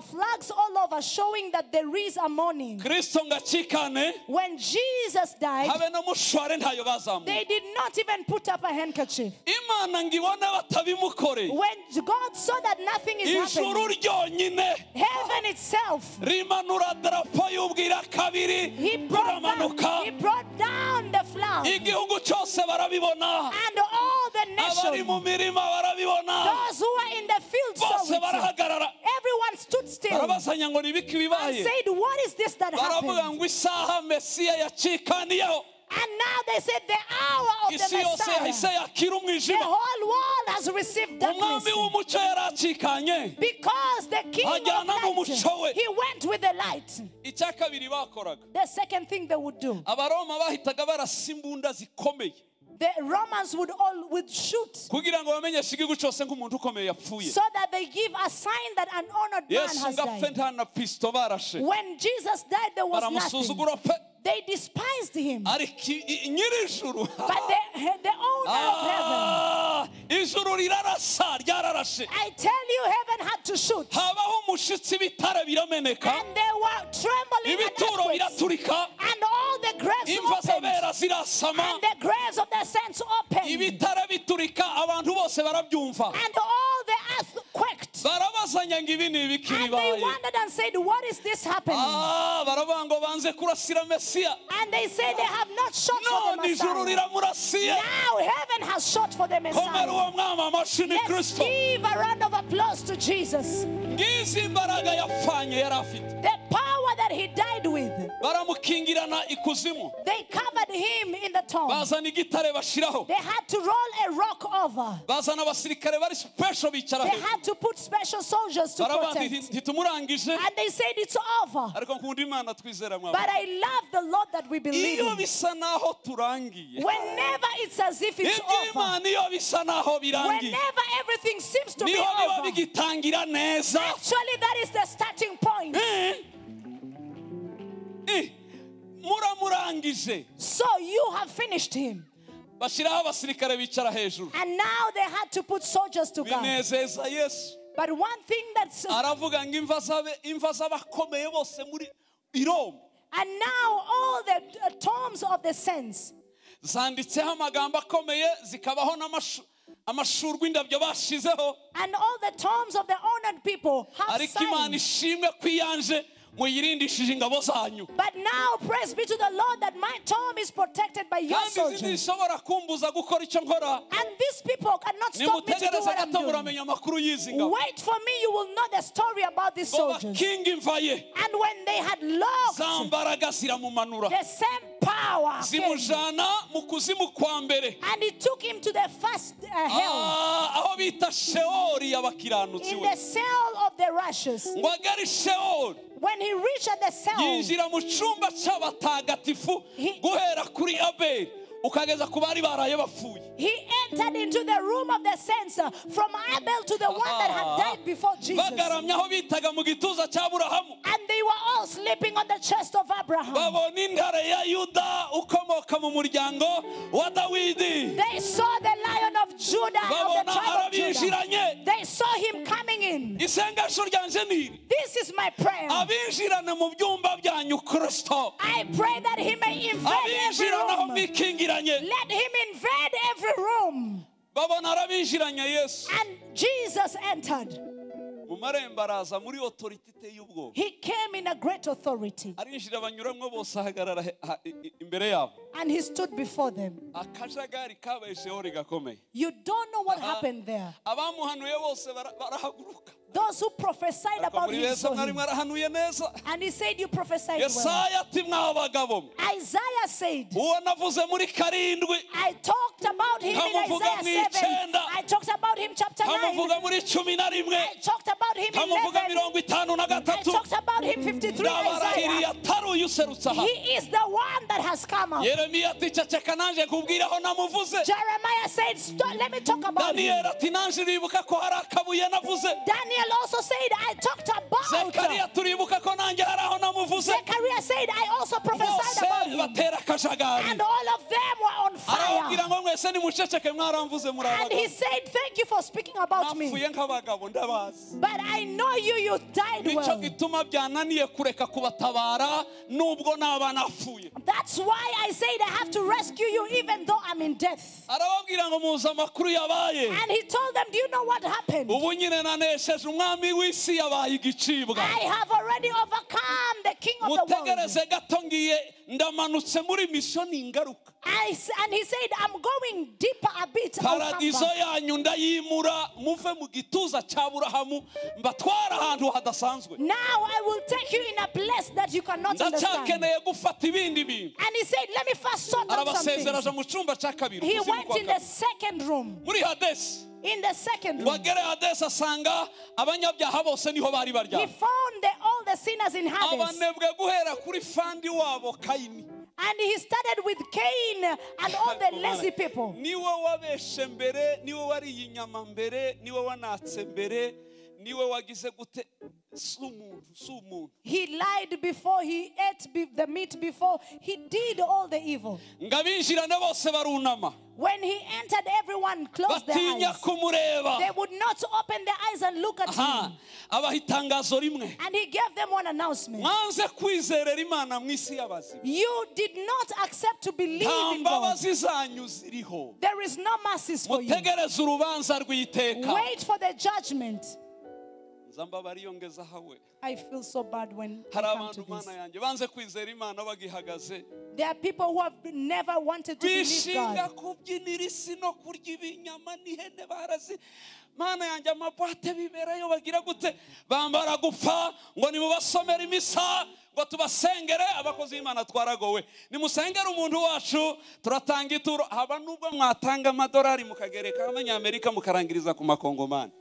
flags all over showing that there is a mourning. Kristo ngo acikane, When Jesus died, habe no mushware ntayo bazamuye. they did not even put up a handkerchief. Imana ngo ibone batabimukoreye. When God saw that nothing is Ijuru happening, ryonyine heaven itself, rimanura darapo y'ubwira kabiri, he brought, back, buramanuka. he brought down the flag. Igihugu cyose barabibona. And all the Abari mu nation, mirima barabibona. those who are in the field saw Bose it. barahagarara. Everyone stood still Barabazanya ngo ni ibiki and bibaye. said, what is this that Baravuga happened? ngo isaha Mesiya yacikaniyeho. And now they said the hour of the Isi yose yahise Messiah. yakira The umwijima. whole world has received darkness. Umwami w'umucyo yaracikanye. Because the king of Ajyana n'umucyo we. light, he went with the light. Icya kabiri bakoraga, The second thing they would do, Abaroma bahitaga barasa imbunda zikomeye the Romans would shoot kugira ngo bamenyeshe igihugu cyose nk'umuntu ukomeye yapfuye. so that they give a sign that an honored man Yesu has ngo apfe died. nta na pisto barashe. When Jesus died, there was nothing. Baramusuzugura pe. They despised him. Ariko nyir'ijuru, But the owner of heaven, ijuru rirarasa, ryararashe. I tell you, heaven had to shoot. Habaho umushitsi, ibitare birameneka, And they were trembling and ibituro earthquakes. biraturika, And all the graves imva opened. z'abera zirasama, And the graves of the saints opened. ibitare biturika, abantu bose barabyumva. And all the earth quaked. Barabazanya ngo ibi ni ibiki And they bibaye. wondered and said, what is this happening? Baravuga ngo banze kurasira Mesiya. And they say they have not shot for None the ijuru Messiah. riramurasiye. Now heaven has shot for the Komera Messiah. uwo mwami amashyi ni Let's Kristo. give a round of applause to Jesus. Ngizi imbaraga yapfanye yari afite. The power that he died with, Baramukingirana ikuzimu. they covered him in the tomb. Bazana igitare bashiraho. They had to roll a rock over. Bazana abasirikare bari special bicara They hejuru. had to put special soldiers to Baravuga protect. ntitumurangije. And they said it's over. Ariko nkunda Imana twizera mwami. But I love the Lord that we believe Iyo in. bisa naho turangiye. Whenever it's as if it's over, Iby'Imana iyo bisa naho birangiye. whenever everything seems to be Niho biba over, bigitangira neza. actually that is the starting point. Muramurangije. So you have finished him. Bashyiraho abasirikare bicara hejuru. And now they had to put soldiers to guard. Binezeza Yesu. But one thing that's Aravuga ngo imva z'abakomeye bose muri i Roma and now all the tombs of the saints zanditseho amagambo akomeye, zikabaho amashurwe indabyo bashizeho. and all the tombs of the honored people have Ariko Imana signs. ishimwe ko iyanje muyirindishije ingabo zanyu. But now praise be to the Lord that my tomb is protected by your Kandi izi soldiers. ntizishobora kumbuza gukora icyo nkora. And these people cannot stop me to do Nimutegereze what I'm gato doing. muramenya amakuru y'izi ngabo. Wait for me, you will know the story about these Ngo soldiers. bakinga imva ye, And when they had locked, za mbaraga ziramumanura, the same power came. zimujana mu kuzimu kwa mbere, And he took him to the first hell, aho bita Sheoli y'abakiranutsi in we. the cell of the righteous. Ngo agere i Sheoli, When he reached at the cell, yinjira mu cyumba cy'abatagatifu guhera kuri Abeli ukageza ku bari baraye bapfuye. he entered into the room of the saints, from Abel to the one that had died before Jesus. Bagaramye aho bitaga mu gituza cya Aburahamu. And they were all sleeping on the chest of Abraham. Babona intare ya Yuda ukomoka mu muryango wa Dawidi. They saw the lion of Judah, of the Babona tribe of Judah. arabinjiranye. They saw him coming in. Isengesho ryanje ni iri. This is my prayer. Abinjirana mu byumba byanyu Kristo. I pray that he may invade every Abinjirana aho room. mwikingiranye. Let him invade every room. Babona arabinjiranye Yesu. And Jesus entered. Mu marembo araza muri authority iteye ubwoba. He came in a great authority. Arinjira banyuramwo bose ahagarara imbere yabo. And he stood before them. Akajagari kabaye Sheoli gakomeye. You don't know what happened there. Abamuhanuye bose barahaguruka. Those who prophesied Ariko about muri him beza saw mwari him. mwarahanuye neza. And he said, you prophesied well. Yesaya ati mwa bagabo mwe. Isaiah said, Uwo navuze muri 7. I talked about him in Nkamuvuga Isaiah mu 7. 9. I talked about him chapter 9. Nkamuvuga muri 11. I talked about him Nkamuvuga 11. 53. I talked about him 53 Ndabarahiriye Isaiah. atari uyu userutse aha. He is the one that has come up. Yeremiya ati ceceka nanjye nkubwire aho namuvuze. Jeremiah said, stop, let me talk about him. Daniel ati nanjye uribuka ko hari akabuye navuze. Daniel also said, I talked about. Zekariya turibuka ko nanjye hari aho namuvuze. Zechariah said, I also prophesied about Bose him. batera akajagari. And all of them were on Arababwira fire. ngo mwese nimuceceke mwaramvuze muri And he abagabo. said, thank you for speaking about me. Napfuye nk'abagabo ndabazi. But I know you died Nicyo well. gituma byananiye kureka kubatabara nubwo naba napfuye. That's why I said I have to rescue you even though I'm in death. Arababwira ngo muzi amakuru yabaye. And he told them, do you know what happened? Ubu nyine nanesheje umwami w'isi yabaye igicibwa. I have already overcome the king of the world. Mutegereze gato ngiye ndamanutse muri mission ingaruka. And he said, I'm going deeper a bit. I'll come Paradizo back. yanyu ndayimura muve mu gituza cya Aburahamu mbatwara ahantu hadasanzwe. Now I will take you in a place that you cannot understand. Ndacyakeneye gufata ibindi bintu. And he said, let me first sort out some Arabasezera aja things. mu cyumba cya kabiri. He ukuzimu went kwa in the kabiri. second room. Muri Hadesi. In the second Ngo room. agere Hadesi asanga abanyabyaha bose niho bari He baryamye. found all the sinners in Hades. Abanebwe guhera kuri fandi wabo Kayini. And he started with Cain and all the lazy people. Niwe wabeshe mbere, niwe wariye inyama mbere, niwe wanatse mbere, niwe wagize gute. Si umuntu, si umuntu. He lied before, he ate the meat before, he did all the evil. Ngo abinjirane bose barunama. When he entered, everyone closed their Batinya eyes. kumureba. They would not open their eyes and look at him. Abaha itangazo rimwe. And he gave them one announcement. Mwanze kwizerera Imana mu isi y'abazima. You did not accept to believe Nta in God. mbabazi zanyu ziriho. There is no mercies for you. Mutegereze urubanza rw'iteka. Wait for the judgment. Nza mbabariyongeza hawe. I feel so bad when I Hari come abantu to this. Mana yanjye banze kwizera Imana bagihagaze. There are people who have never wanted to believe Bishinga God. kubyinira isi no kurya ibinyama n'ihene barazi. Mana yanjye amabwate biberayo bagira gute. Bambara gupfa ngo nimubasomere imisa ngo tubasengere. Abakozi b'Imana twaragowe. Nimusengere umuntu wacu turatanga ituro. Haba nubwo mwatanga amadolari mukagereka abanyamerika mukarangiriza ku makongomani.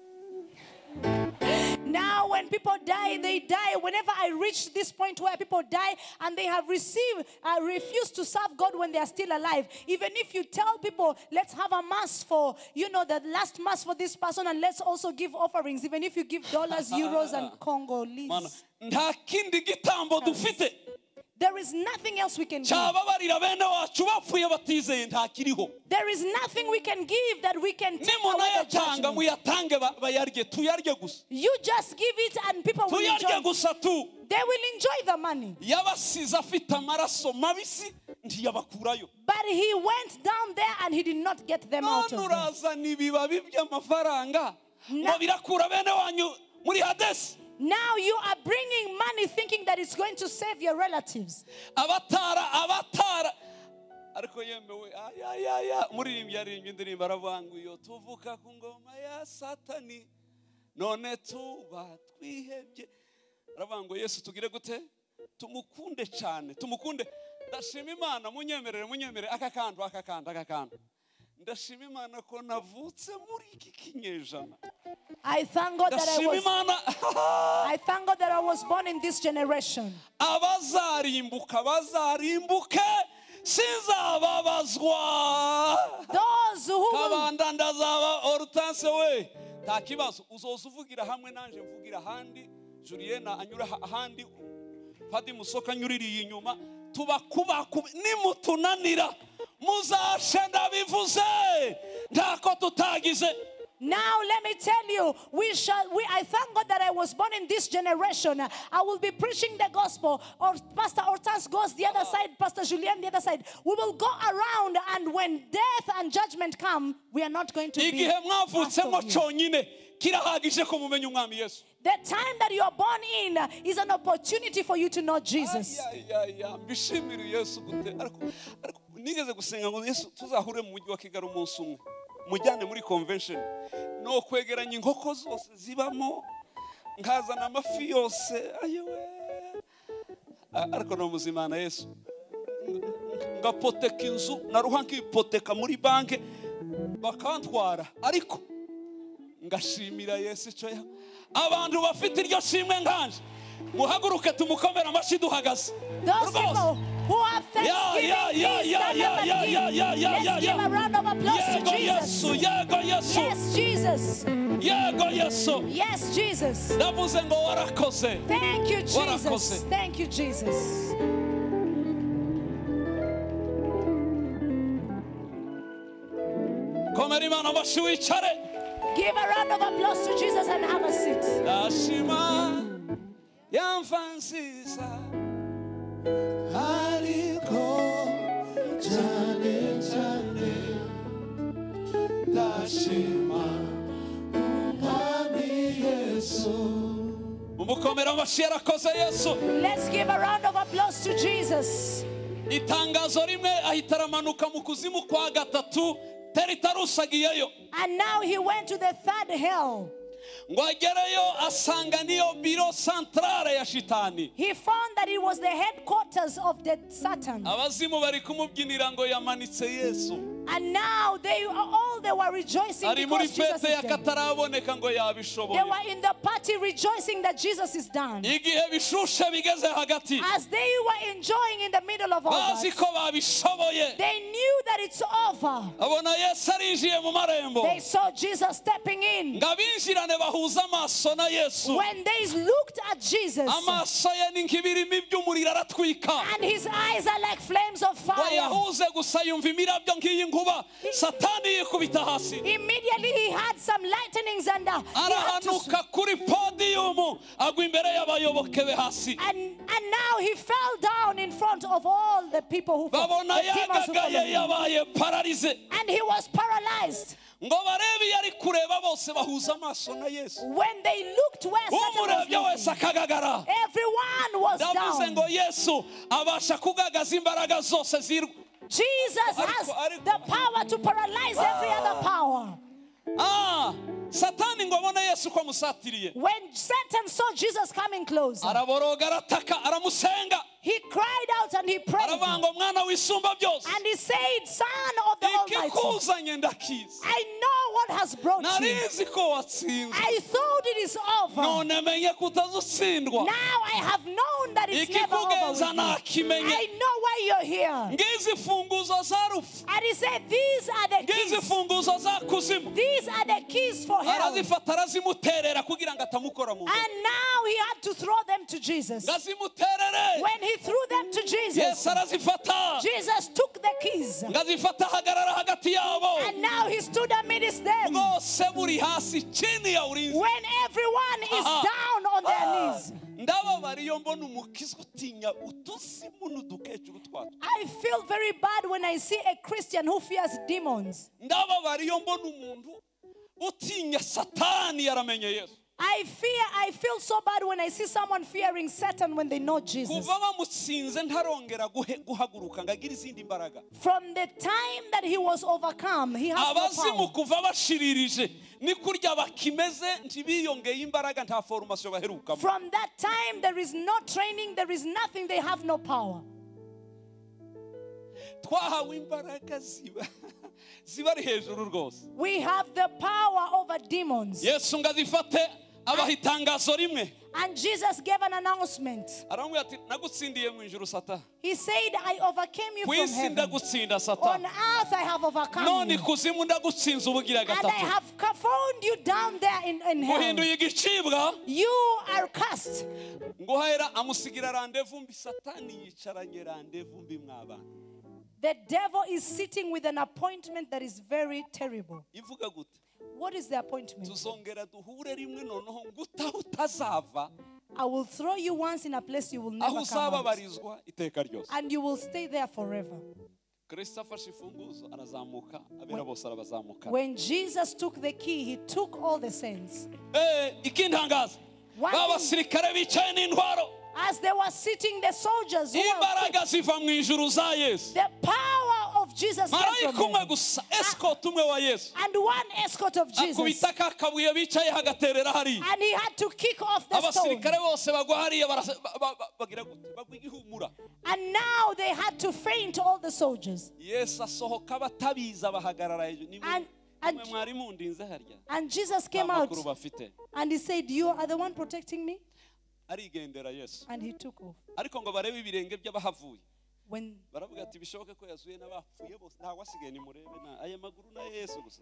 Now when people die, they die. Whenever I reach this point where people die and they have refused to serve God when they are still alive, even if you tell people, let's have a mass for, the last mass for this person, and let's also give offerings, even if you give dollars, euros, and Congolese. Nta kindi gitambo dufite. There is nothing else we can give. Cyababarira bene wacu bapfuye batizeye nta kiriho. There is nothing we can give that we can take away the Nimunayatanga judgment. muyatange bayarye, tuyarye gusa. You just give it and people will Tuyarye enjoy. gusa tu. They will enjoy the money. Yabasize afite amaraso mabisi ntiyabakurayo. But he went down there and he did not get them out None of there. urazana ibibabi by'amafaranga ngo birakura bene wanyu muri Hadesi. Now you are bringing money thinking that it's going to save your relatives. Abatara ariko yemewe ayayaya muririmbyi yaririmbye indirimbo aravuga ngo iyo tuvuka ku ngoma ya Satani none tuba twihebye. Aravuga ngo Yesu tugire gute? Tumukunde cyane, tumukunde. Ndashima Imana, munyemerere aka kantu. Ndashima Imana ko navutse muri iki kinyejana. I thank God that I thank God that I was born in this generation. Abazarimbuka bazarimbuke sinzababazwa. Those who will Kabanda ndazaba Hortense we. Nta kibazo uzoza uvugira hamwe nanje mvugira ahandi, Julienne anyura ahandi, Padi Musoka anyuririye inyuma, tubakuba nimutunanira muzashe ndabivuze ntako tutagize. Now let me tell you, I thank God that I was born in this generation. I will be preaching the gospel. Or Pastor Hortense goes the other side, Pastor Julien the other side. We will go around, and when death and judgment come, we are not going to be Igihe mwavutsemo part of you. cyonyine kirahagije ko mumenya umwami Yesu. The time that you are born in is an opportunity for you to know Jesus. Mbishimire Yesu gute ariko nigeze gusenga ngo Yesu tuzahure mu mujyi wa Kigali umunsi umwe mujyane muri convention no kwegeranya inkoko zose zibamo nkazana amafi yose ayewe ariko no muzimana Yesu ngapoteka inzu naruha nkipoteka muri banke bakantwara ariko ngashimira Yesu icyo abantu bafite iryo shimwe nkanje muhaguruke tumukomera amashyi duhagaze. Those people who have thanksgiving, please stand up and give. Let's give a round of applause to Jesus. Yes, Jesus. Yes, Jesus. Thank you, Jesus. Thank you, Jesus. Give a round of applause to Jesus and have a seat. Ariko cyane cyane ndashima umwami Yesu. Mumukomera amashyi yarakoze Yesu. Let's give a round of applause to Jesus. Itangazo rimwe ahita aramanuka mu kuzimu kwa gatatu teritarusagiyeyo. And now he went to the third hell. Ngo agereyo asanga niyo biro centrale ya shitani. He found that it was the headquarters of the Satan. Abazimu bari kumubyinira ngo yamanitse Yesu. And now they were rejoicing because Jesus is dead. They were in the party rejoicing that Jesus is done. As they were enjoying in the middle of all that, they knew that it's over. They saw Jesus stepping in. When they looked at Jesus, and his eyes are like flames of fire. Immediately he had some lightnings and and now he fell down in front of all the people who followed the demons who followed him. And he was paralyzed. When they looked where Satan was looking, everyone was down. Jesus has the power to paralyze every other power. When Satan saw Jesus coming closer, he cried out and he prayed. And he said, Son of the Almighty, I know what has brought you. I thought it is over. Now I have known that it's never over with you. I know why you're here. And he said, these are the keys. These are the keys for hell. And now he had to throw them to Jesus. When he threw them to Jesus, Jesus took the keys. And now he stood amidst them. When everyone is down on their knees. I feel very bad when I see a Christian who fears demons. I feel so bad when I see someone fearing Satan when they know Jesus. From the time that he was overcome, he has no power. From that time, there is no training, there is nothing, they have no power. We have the power over demons. And Jesus gave an announcement. He said, I overcame you from heaven. On earth I have overcome you. And I have found you down there in hell. You are cursed. The devil is sitting with an appointment that is very terrible. What is the appointment? I will throw you once in a place you will never come out. And you will stay there forever. Kristo afashe imfunguzo arazamuka, abera bose arabazamuka. When Jesus took the key, he took all the saints. Ikintangaza, One ba basirikare bicaye n'intwaro, As they were sitting, the soldiers who were imbaraga ziva mu ijuru za Yesu. the power of Jesus came Marayika from umwe heaven. gusa, escort umwe wa Yesu, And one escort of Jesus. akubita ka kabuye bicaye hagaterera hariya. And he had to kick off the stone. Abasirikare bose bagwa hariya, bagira gute? Bagwa igihumura. And now they had to faint all the soldiers. Yesu asohoka batabiza, bahagarara hejuru. Ni And- mwe mwari mundinze harya. And Jesus Nta came out makuru bafite. and he said, "You are the one protecting me?" Arigendera Yesu. And he took off. Ariko ngo barebe ibirenge by'abahavuye, When baravuga ati bishoboke ko yazuye n'abapfuye bose, ntawasigaye, nimurebe na aya maguru na Yesu gusa.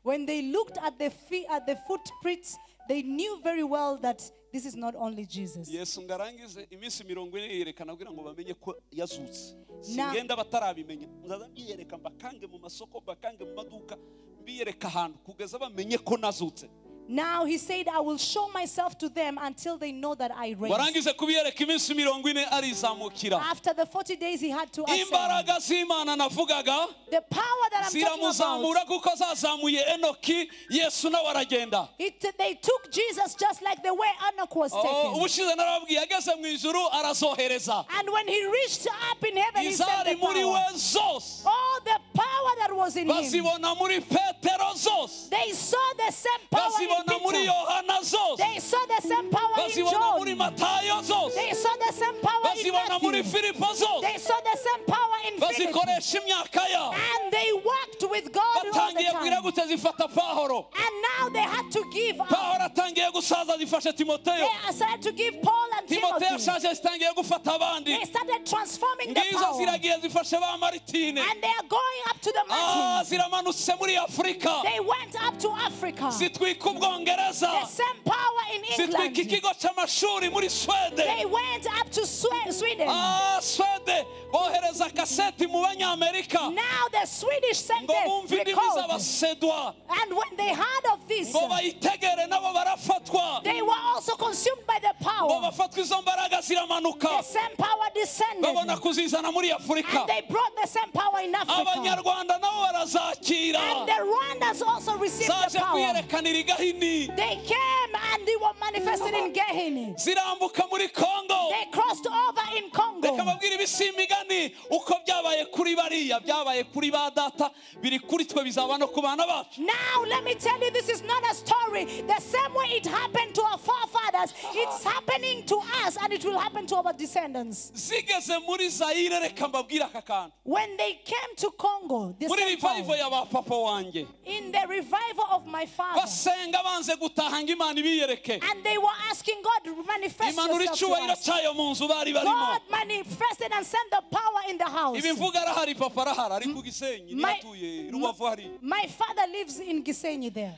When they looked at the feet, at the footprints, they knew very well that this is not only Jesus. Yesu ngo arangize iminsi 40 yerekana kugira ngo bamenye ko yazutse. Na- Singenda batarabimenya, nzaza mbiyereka, mbakange mu masoko, mbakange mu maduka, mbiyereka ahantu kugeza bamenye ko nazutse. Now he said, "I will show myself to them until they know that I reign." Warangize kubiyereka iminsi 40 arizamukira. After the 40 days, he had to ascend. Imbaraga z'Imana navugaga The power that I'm talking about, ziramuzamura kuko zazamuye Enoki, Yesu nawe aragenda. They took Jesus just like the way Enoch was Oh, taken. ubushize narababwiye, ageze mu ijuru arazohereza And when he reached up in heaven, he sent izari the muri power. we zose. All the power that was in him. Bazibona muri Petero zose, They saw the same power in bazibona muri Peter. Yohana zose, They saw the same power in bazibona muri John. Matayo zose, They saw the same power in bazibona muri Matthew. Filipo zose, They saw the same power in Philip. bazikoresha imyaka yabo. And they worked with God all the Batangiye kugira time. gute? Zifata Pahoro. And now they had to give up. Pahoro atangiye gusaza, zifashe Timoteyo. They started to give Paul and Timoteyo Timothy. ashaje, zitangiye gufata abandi. They started transforming the Ngizo power. ziragiye zifashe ba Maritine. And they are going up to the Ah, mountains. ziramanutse muri Afurika, They went up to Africa. zitwika Ubwongereza, The same power in zitwika England. ikigo cy'amashuri muri Swede. They went up to Sweden. Ah, Swede bohereza kaseti mu Banyamerika Now the Swedish sent ngo bumve the indimi record. z'Abasedwa, And when they heard of this, ngo bayitegere, nabo barafatwa. they were also consumed by the Ngo power. bafatwe, izo mbaraga ziramanuka, The same power descended. babona kuzizana muri Afurika. And they brought the same power in Africa. Abanyarwanda nabo barazakira. And the Rwandans also received Zaje the power. kwiyerekanira i Gahini, They came and they were manifested in Gehini. zirambuka muri Kongo. They crossed over in Congo. Reka mbabwire, ibi si imigani. Uko byabaye kuri bariya, byabaye kuri ba data, biri kuri twe, bizaba no ku bana bacu. Now, let me tell you, this is not a story. The same way it happened to our forefathers, it's happening to us and it will happen to our descendants. Zigeze muri Zayire, reka mbabwire aka kantu. When they came to Congo, the Muri same revival power, ya ba papa wanjye, in the revival of my father, basenga banze gutaha ngo Imana ibiyereke, and they were asking God, manifest imanura yourself to icyubahiro us. cyayo mu nzu bari barimo. God manifested and sent the power in the house. Ibi mvuga arahari, papa arahari, ari ku Gisenyi, niho atuye, Rubavu hariya. My father lives in Gisenyi there.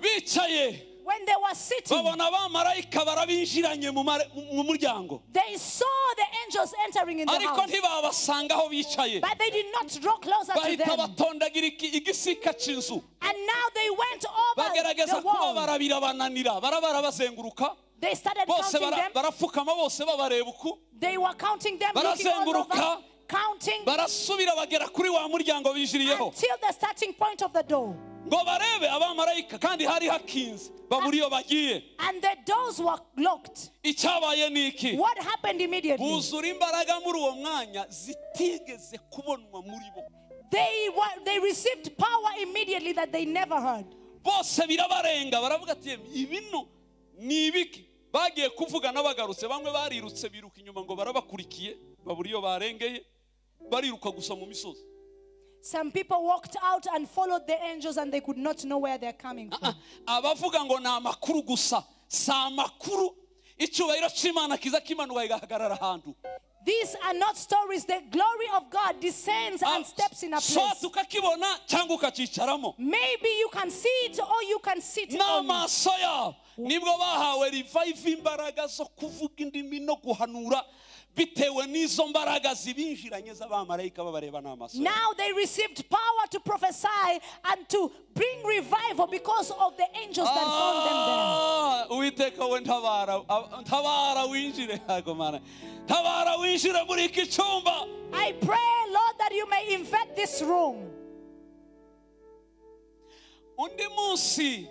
Bicaye, When they were sitting, babona abamarayika barabinjiranye mu muryango, they saw the angels entering in the ariko house. ntibabasanga aho bicaye. But they did not draw closer to Bahita them. batondagira igisika cy'inzu, And now they went over bagerageza the wall. kubabara, birabananira, barabara bazenguruka They started bose, counting them. barapfukama bose babareba uku. They were counting them, looking all Barazenguruka. over, counting Barasubira bagera kuri wa muryango binjiriyeho until the starting point of the door. ngo barebe abamarayika, kandi hari hakinze, babura iyo bagiye. And the doors were locked. Icyabaye ni iki? What happened immediately? Buzura imbaraga muri uwo mwanya zitigeze kubonwa muri bo. They received power immediately that they never heard. Bose birabarenga, baravuga ati ibino ni ibiki? Bagiye kuvugana bagarutse, bamwe barirutse biruka inyuma ngo barabakurikiye, babura iyo barengeye, bariruka gusa mu misozi. Some people walked out and followed the angels and they could not know where they're coming from. Abavuga ngo ni amakuru gusa, si amakuru. Icyubahiro cy'Imana kiza kimanuka kigahagarara ahantu. These are not stories. The glory of God descends and steps in a Soit place. ukakibona cyangwa ukacyicaramo. Maybe you can see it or you can sit on it. N'amaso yabo nibwo bahawe revive, imbaraga zo kuvuga indimi no guhanura, bitewe n'izo mbaraga zibinjiranye z'abamarayika babareba n'amaso yabo. Now they received power to prophesy and to bring revival because of the angels that found them there. Ah, Uwiteka we, ntabara, ntabara winjire. Ntago Mana, ntabara winjire muri iki cyumba. I pray, Lord, that that you may invade this room. Undi munsi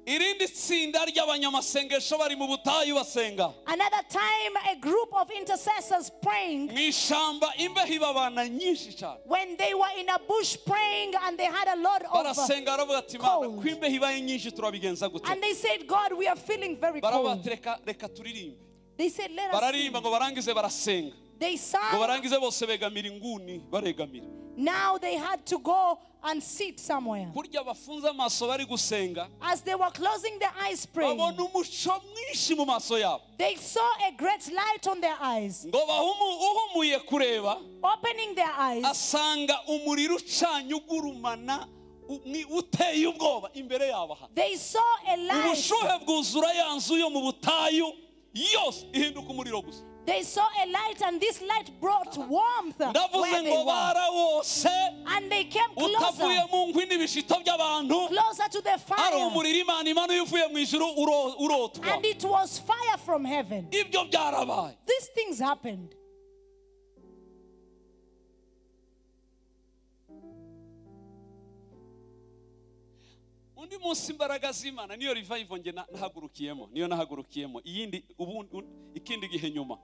irindi tsinda ry'abanyamasengesho bari mu butayu basenga. Another time, a group of intercessors praying. Mu ishyamba imbeho ibabana nyinshi cyane. When they were in a bush praying and they had a lot of barasenga baravuga ati Mana cold. ko imbeho ibaye nyinshi turabigenza gute? And they said, God, we are feeling very Baravuga cold. ati reka reka turirimbe. They said, let us Bararirimba sing. ngo barangize barasenga. They Ngo sang. barangize bose begamira inguni baregamira. Now they had to go and sit somewhere. Kurya bafunze amaso bari gusenga. As they were closing their eyes praying, Babona umuco mwinshi mu maso yabo. they saw a great light on their eyes. Ngo uhumuye kureba Opening their eyes, asanga umuriro ucanye ugurumana uteye ubwoba imbere yabo aha. they saw a light. Ubushuhe bwuzura ya nzu yo mu butayu yose ihinduka umuriro gusa. They saw a light, and this light brought warmth Ndavuze where they ngo were. barawose And they came utavuye closer, mu nkwi n'ibishito by'abantu closer to the ari fire. umuriro Imana imanuye uvuye mu ijuru urotwa. And it was fire from heaven. Ibyo byarabaye. These things happened. Undi munsi imbaraga z'Imana niyo revival nge nahagurukiyemo, niyo nahagurukiyemo iyindi ubundi ikindi gihe nyuma.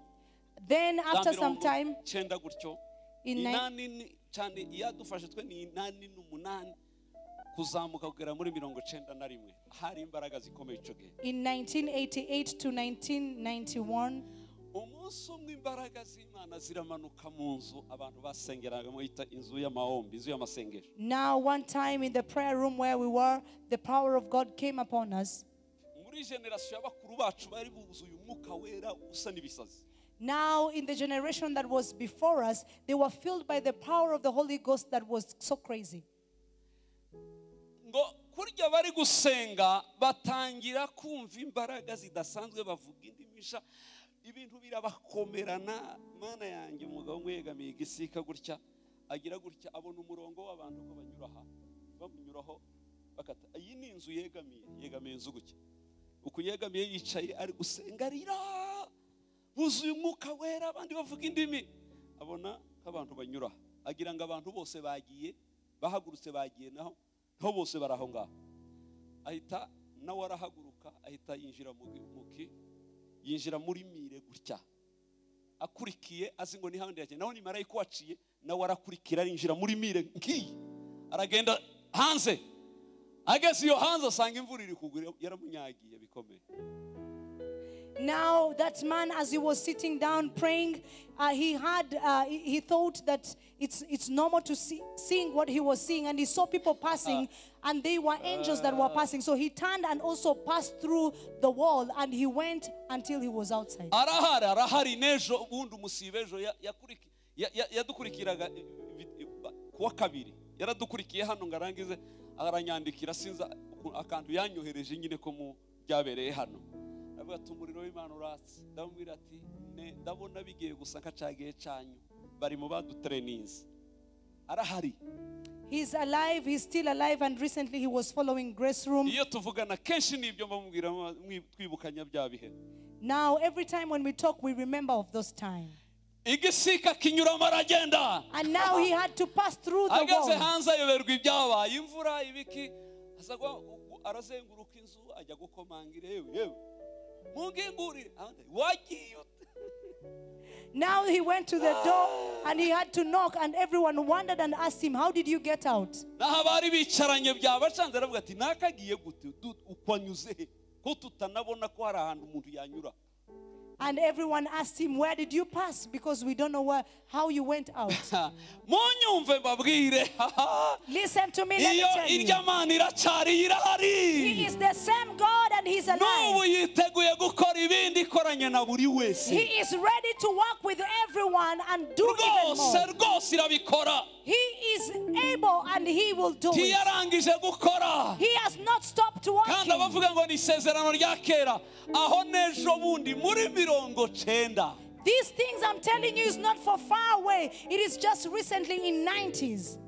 Then after some time, cyenda gutyo in inani cyane iyadufashe twe ni 88 kuzamuka kugera muri 91 hari imbaraga zikomeye ico gihe. In 1988 to 1991, umunsi umwe imbaraga z'Imana ziramanuka mu nzu abantu basengeragamo yita inzu y'amahombi, inzu y'amasengesho. Now one time in the prayer room where we were, the power of God came upon us. Muri generation y'abakuru bacu bari buzuye umwuka wera usa n'ibisazi. Now in the generation that was before us, they were filled by the power of the Holy Ghost that was so crazy. Ngo kurya bari gusenga batangira kumva imbaraga zidasanzwe bavuga indimisha ibintu birabakomerana. Mana yanjye umugabo umwe yegamiye igisika gutya agira gutya abona umurongo w'abantu ko banyura aha bamunyuraho bakata. Iyi ni inzu yegamiye inzu gutya uku yegamiye yicaye ari gusenga arira buzuye umwuka wera abandi bavuga indimi abona nk'abantu banyura agira ngo abantu bose bagiye bahagurutse bagiye naho naho bose baraho ngaho ahita nawe arahaguruka ahita yinjira muki yinjira muri mire gutya akurikiye azi ngo ni handi yake naho ni marayika waciye nawe arakurikira yinjira muri mire nkiyi aragenda hanze ageze iyo hanze asanga imvura iri kugwa yaramunyagiye bikomeye. Now that man, as he was sitting down praying, he thought that it's normal to seeing what he was seeing, and he saw people passing, and they were angels that were passing. So he turned and also passed through the wall, and he went until he was outside. Arahari nejo ubundi umusibejo yadukurikiraga kuwa kabiri yaradukurikiye hano ngarangize aranyandikira sinza akantu yanyohereje nyine ko mu byabereye hano. Avuga ati umuriro w'Imana uratse. Ndamubwira ati ndabona bigiye gusa nka cagiye canyu bari mu badutrainings. Arahari. He's alive, he's still alive, and recently he was following Grace Room. Iyo tuvugana kenshi nibyo mbamubwira twibukanya bya bihe. Now every time when we talk we remember of those time. Igisika kinyuramo aragenda. And now he had to pass through the wall. Ageze hanze ayoberwa ibyabaye imvura ibiki asagwa arazenguruka inzu ajya gukomangira yewe. Now he went to the door and he had to knock, and everyone wondered and asked him, how did you get out? And everyone asked him, where did you pass? Because we don't know how you went out. Listen to me, let me tell you. He is the same God and he's alive. He is ready to work with everyone and do even more. He is able and he will do it. He has not stopped working. These things I'm telling you is not for far away. It is just recently in 90s.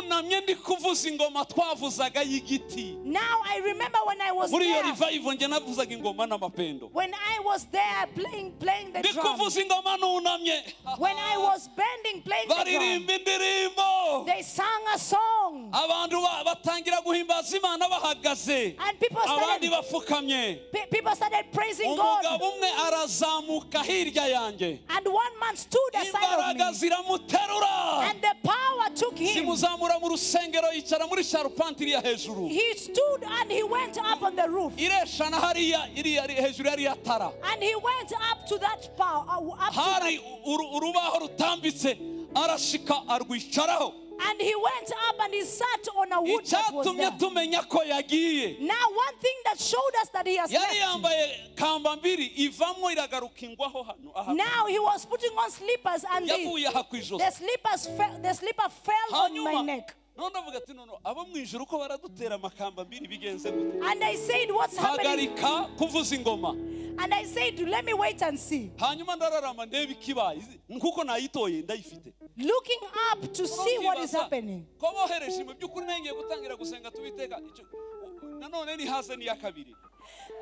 Nunamye ndi kuvuza ingoma twavuzaga y'igiti. Now I remember when I was Muri iyo there. revival njye navuzaga ingoma n'amapendo. When I was there playing the Ndi drum. kuvuza ingoma nunamye. When I was bending, playing the drum. Baririmba indirimbo. They sang a song. Abantu batangira guhimbaza Imana bahagaze. And people Abandi started, bapfukamye. people started praising God. Umugabo umwe arazamuka hirya yanjye. And one man stood aside of Imbaraga me. ziramuterura. And the power took him. Zimuzamura mu rusengero yicara muri sharupante iriya hejuru. He stood and he went up on the roof. Ireshana hariya iriya hejuru yariya tara. And he went up to that power. Up to Hari urubaho rutambitse arashika arwicaraho. And he went up and he sat on a wood that was Icyatumye there. tumenya ko yagiye. Now, one thing that showed us that he has Yari left. yambaye kamba mbiri ivamwo iragaruka ingwaho hano aha. Now he was putting on slippers and Yaguye aha ku ijosi. the slipper fell on my Hanyuma neck. none avuga ati nono abo mu ijuru ko baradutera amakamba mbiri bigenze gute? And I said, what's happening? Hagarika kuvuza ingoma. And I said, let me wait and see. Hanyuma ndararama ndebe ikibaye kuko nayitoye ndayifite. Looking up to see what is happening. Ko bohereje mu by'ukuri ngiye gutangira gusenga tubiteka nanone ni haze ni ya kabiri.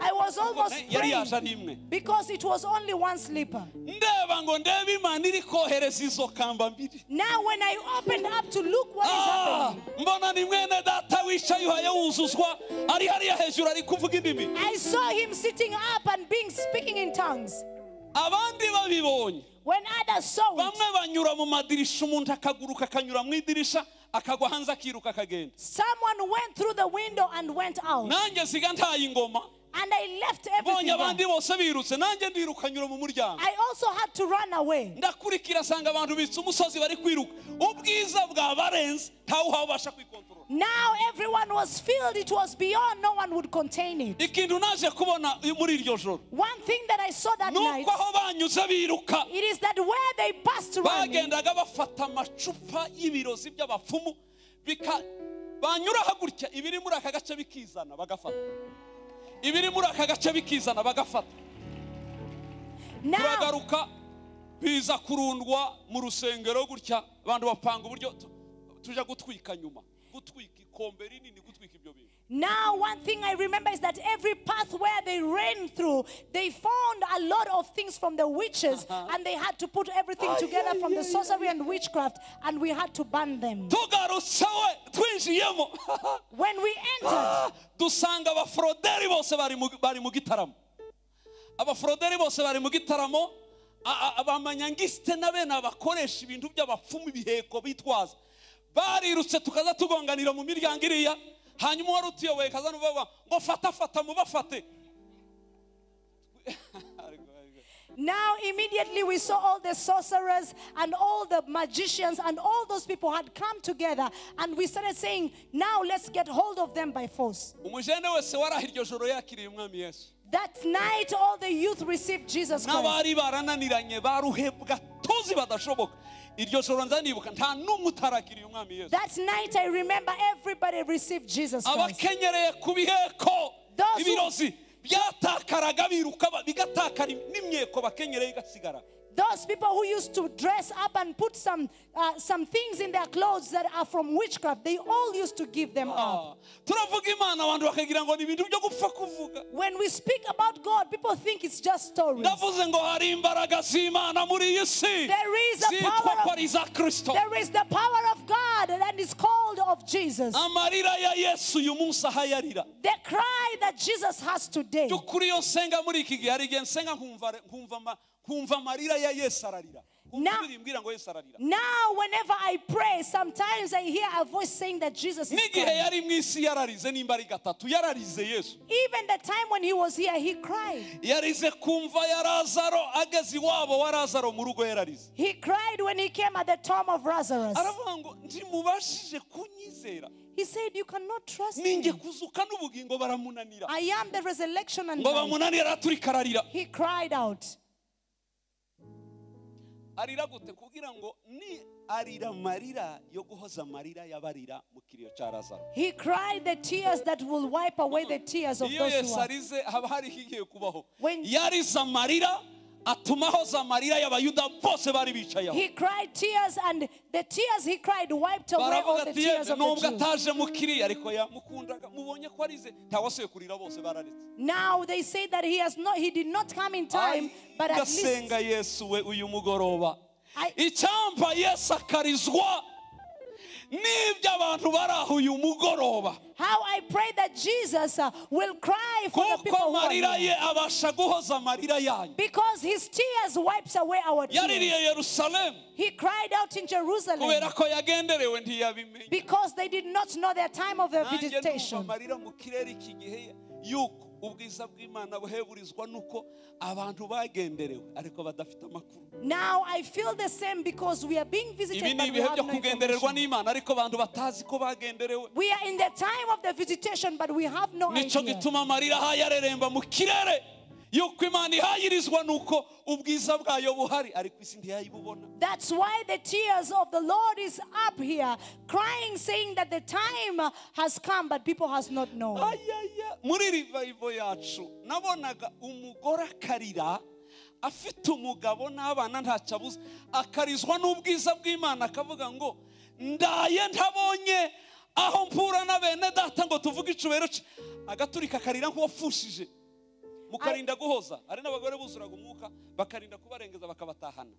I was almost Yari yaje praying ari imwe. because it was only one slipper. Ndeba ngo ndebe Imana iri kohereza izo kamba mbiri. Now when I opened up to look what is happening, Mbona ni mwene data wicaye uhaye wuzuzwa ari hariya hejuru ari kuvuga indimi. I saw him sitting up and speaking in tongues. Abandi babibonye. When others saw it, Bamwe banyura mu madirisha umuntu akaguruka akanyura mu idirisha akagwa hanze akiruka akagenda. Someone went through the window and went out. Nanjye siga ntaye ingoma. And I left everything Mbonye abandi there. bose birutse nanjye ndiruka nyura mu muryango. I also had to run away. Ndakurikira sanga abantu bitse umusozi bari kwiruka. Ubwiza bwabarenze ntawe uhabasha kwikontorora. Now everyone was filled. It was beyond. No one would contain it. Ikintu naje kubona muri iryo joro. One thing that I saw that night, Nuko aho banyuze biruka. it is that where they passed running, Bagendaga bafata amacupa y'ibirozi by'abapfumu bika banyura hagutya ibiri muri aka gace bikizana bagafata. Ibiri muri aka gace bikizana bagafata. Turagaruka biza kurundwa mu rusengero gutya abantu bapanga uburyo tuja gutwika nyuma. Gutwika ikombe rinini gutwika ibyo bintu. Now one thing I remember is that every path where they ran through, they found a lot of things from the witches, and they had to put everything together from the sorcery and witchcraft, and we had to burn them. Tugarutse twinjiyemo. When we entered, dusanga abafroderi bose bari mu gitaramo. Abafroderi bose bari mu gitaramo, abamanyangiste na bene abakoresha ibintu by'abapfumu ibiheko bitwaza. Barirutse tukaza tugonganira mu miryango iriya. Hanyuma wari utuyoboye kaza nubavuga ngo fata fata mubafate. Now immediately we saw all the sorcerers and all the magicians and all those people had come together, and we started saying, now let's get hold of them by force. Umujene wese waraha iryo joro yakiriye umwami Yesu. That night all the youth received Jesus Christ. N'abari barananiranye baruhebwa tuzi badashoboka. Iryo joro nzanibuka nta n'umwe utarakiriye umwami Yesu. That night I remember everybody received Jesus Christ. Abakenyereye ku biheko ibirozi byatakaraga biruka bigatakara n'imyeko bakenyereye igasigara. Those people who used to dress up and put some things in their clothes that are from witchcraft, they all used to give them up. When we speak about God, people think it's just stories. There is a power of, there is the power of God, and it's called of Jesus. The cry that Jesus has today. Now, whenever I pray, sometimes I hear a voice saying that Jesus is crying. Even the time when he was here, he cried. He cried when he came at the tomb of Lazarus. He said, you cannot trust me. I am the resurrection and life. He cried out. Arira gute kugira ngo ni arira marira yo guhoza marira yabarira mu kiriyo cya Lazaro. He cried the tears that will wipe away the tears of those who are. Yarize haba hari higiye kubaho. Yariza marira Atuma ahoza amarira y'abayuda bose bari bicaye aho. He cried tears, and the tears he cried wiped away all Baravuga the ati tears "Yemwe, of the nubwo Jews. ataje mu kiriya ariko yamukundaga mubonye ko arize ntawasuye kurira bose bararetse. Now they say that he did not come in time, but at least Ndasenga Yesu we uyu mugoroba. Icyampa Yesu akarizwa n'ibyo abantu bari aho uyu mugoroba. How I pray that Jesus will cry for the Kuko people who are amarira here. ye abasha guhoza amarira yanyu. Because his tears wipes away our tears. Yaririye Yerusalemu. He cried out in Jerusalem. Kubera ko yagenderewe ntiyabimenya. Because they did not know their time of their Nanjye ndumva visitation. amarira mu kirere iki gihe yuko ubwiza bw'Imana buheburizwa nuko abantu bagenderewe ariko badafite amakuru. Now I feel the same because we are being visited, Ibi ni but we ibihe have byo no kugendererwa information. n'Imana ariko abantu batazi ko bagenderewe. We are in the time of the visitation, but we have no Nico idea. gituma amarira ahayareremba mu kirere yuko Imana ihayirizwa nuko ubwiza bwayo buhari ariko isi ntiyayibubona. That's why the tears of the Lord is up here, crying, saying that the time has come, but people has not known. Ayaya, muri revival yacu nabonaga umugore akarira afite umugabo n'abana ntacyo abuze akarizwa n'ubwiza bw'Imana akavuga ngo ndaye ntabonye aho mpura na bene data ngo tuvuge icubero ce agaturika akarira nk'uwafushije mukarinda guhoza hari n'abagore buzuraga umwuka bakarinda kubarengeza bakabatahana.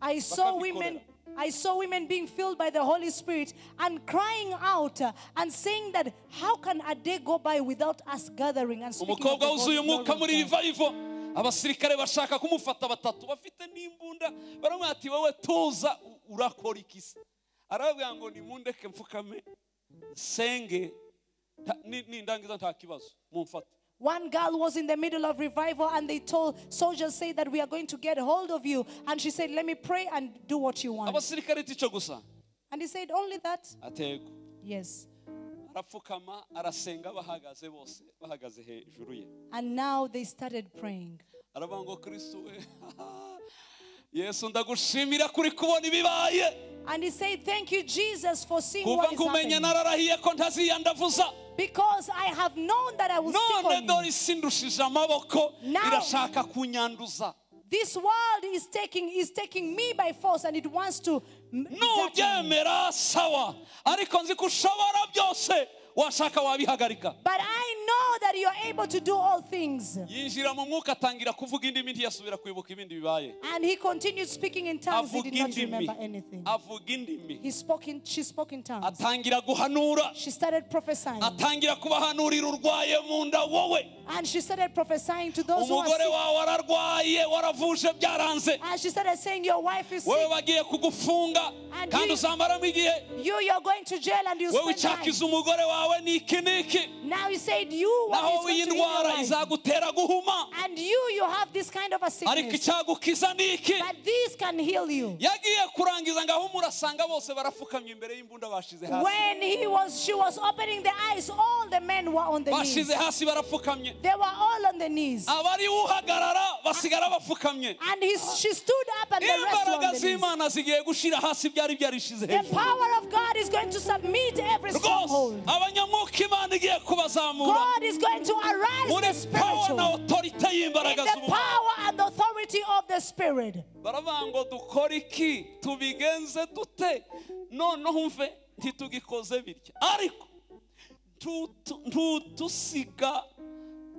I saw women being filled by the Holy Spirit and crying out and saying that how can a day go by without us gathering and speaking of Umukobwa the wuzuye glory umwuka of muri God. revival abasirikare bashaka kumufata batatu bafite n'imbunda baramubwira ati wowe tuza urakora iki se arababwira ngo nimundeke mfukame senge nindangiza nta kibazo mumfate. One girl was in the middle of revival and they told soldiers say that we are going to get hold of you, and she said let me pray and do what you want. Abasirikare tico gusa. And he said only that? Atego. Yes. Arapfukama arasenga bahagaze bose bahagaze hejuru ye. And now they started praying. Aravuga ngo Kristo we Yesu ndagushimira kuri kubona ibibaye. And he said thank you Jesus for seeing what is happening. Nararahiye ko ntaziyandavuza. Because I have known that I will stick on None dore you. isi ndushije amaboko irashaka kunyanduza. This world is taking me by force and it wants to Nubyemera sawa ariko nzi ko ushobora byose washaka wabihagarika. But I know that you are able to do all things. Yinjira mu mwuka atangira kuvuga indimi ntiyasubira kwibuka ibindi bibaye. And he continued speaking in tongues. He did not remember anything. Avuga indimi. She spoke in tongues. Atangira guhanura. She started prophesying. Atangira kubahanurira urwaye mu nda wowe. And she started prophesying to those who are sick. Umugore wawe ararwaye waravuje byaranze. And she started saying your wife is sick. Wowe bagiye kugufunga kandi uzamaramo igihe. You're going to jail and you Wowe spend time. icyakiza umugore wawe niki niki. Now he said you what is going to heal your life. And you have this kind of a sickness. But this can heal you. When she was opening the eyes, all the men were on the knees. They were all on the knees. And she stood up and the rest were on the knees. The power of God is going to submit every stronghold. God is going to arise the spiritual in the power and authority of the Spirit.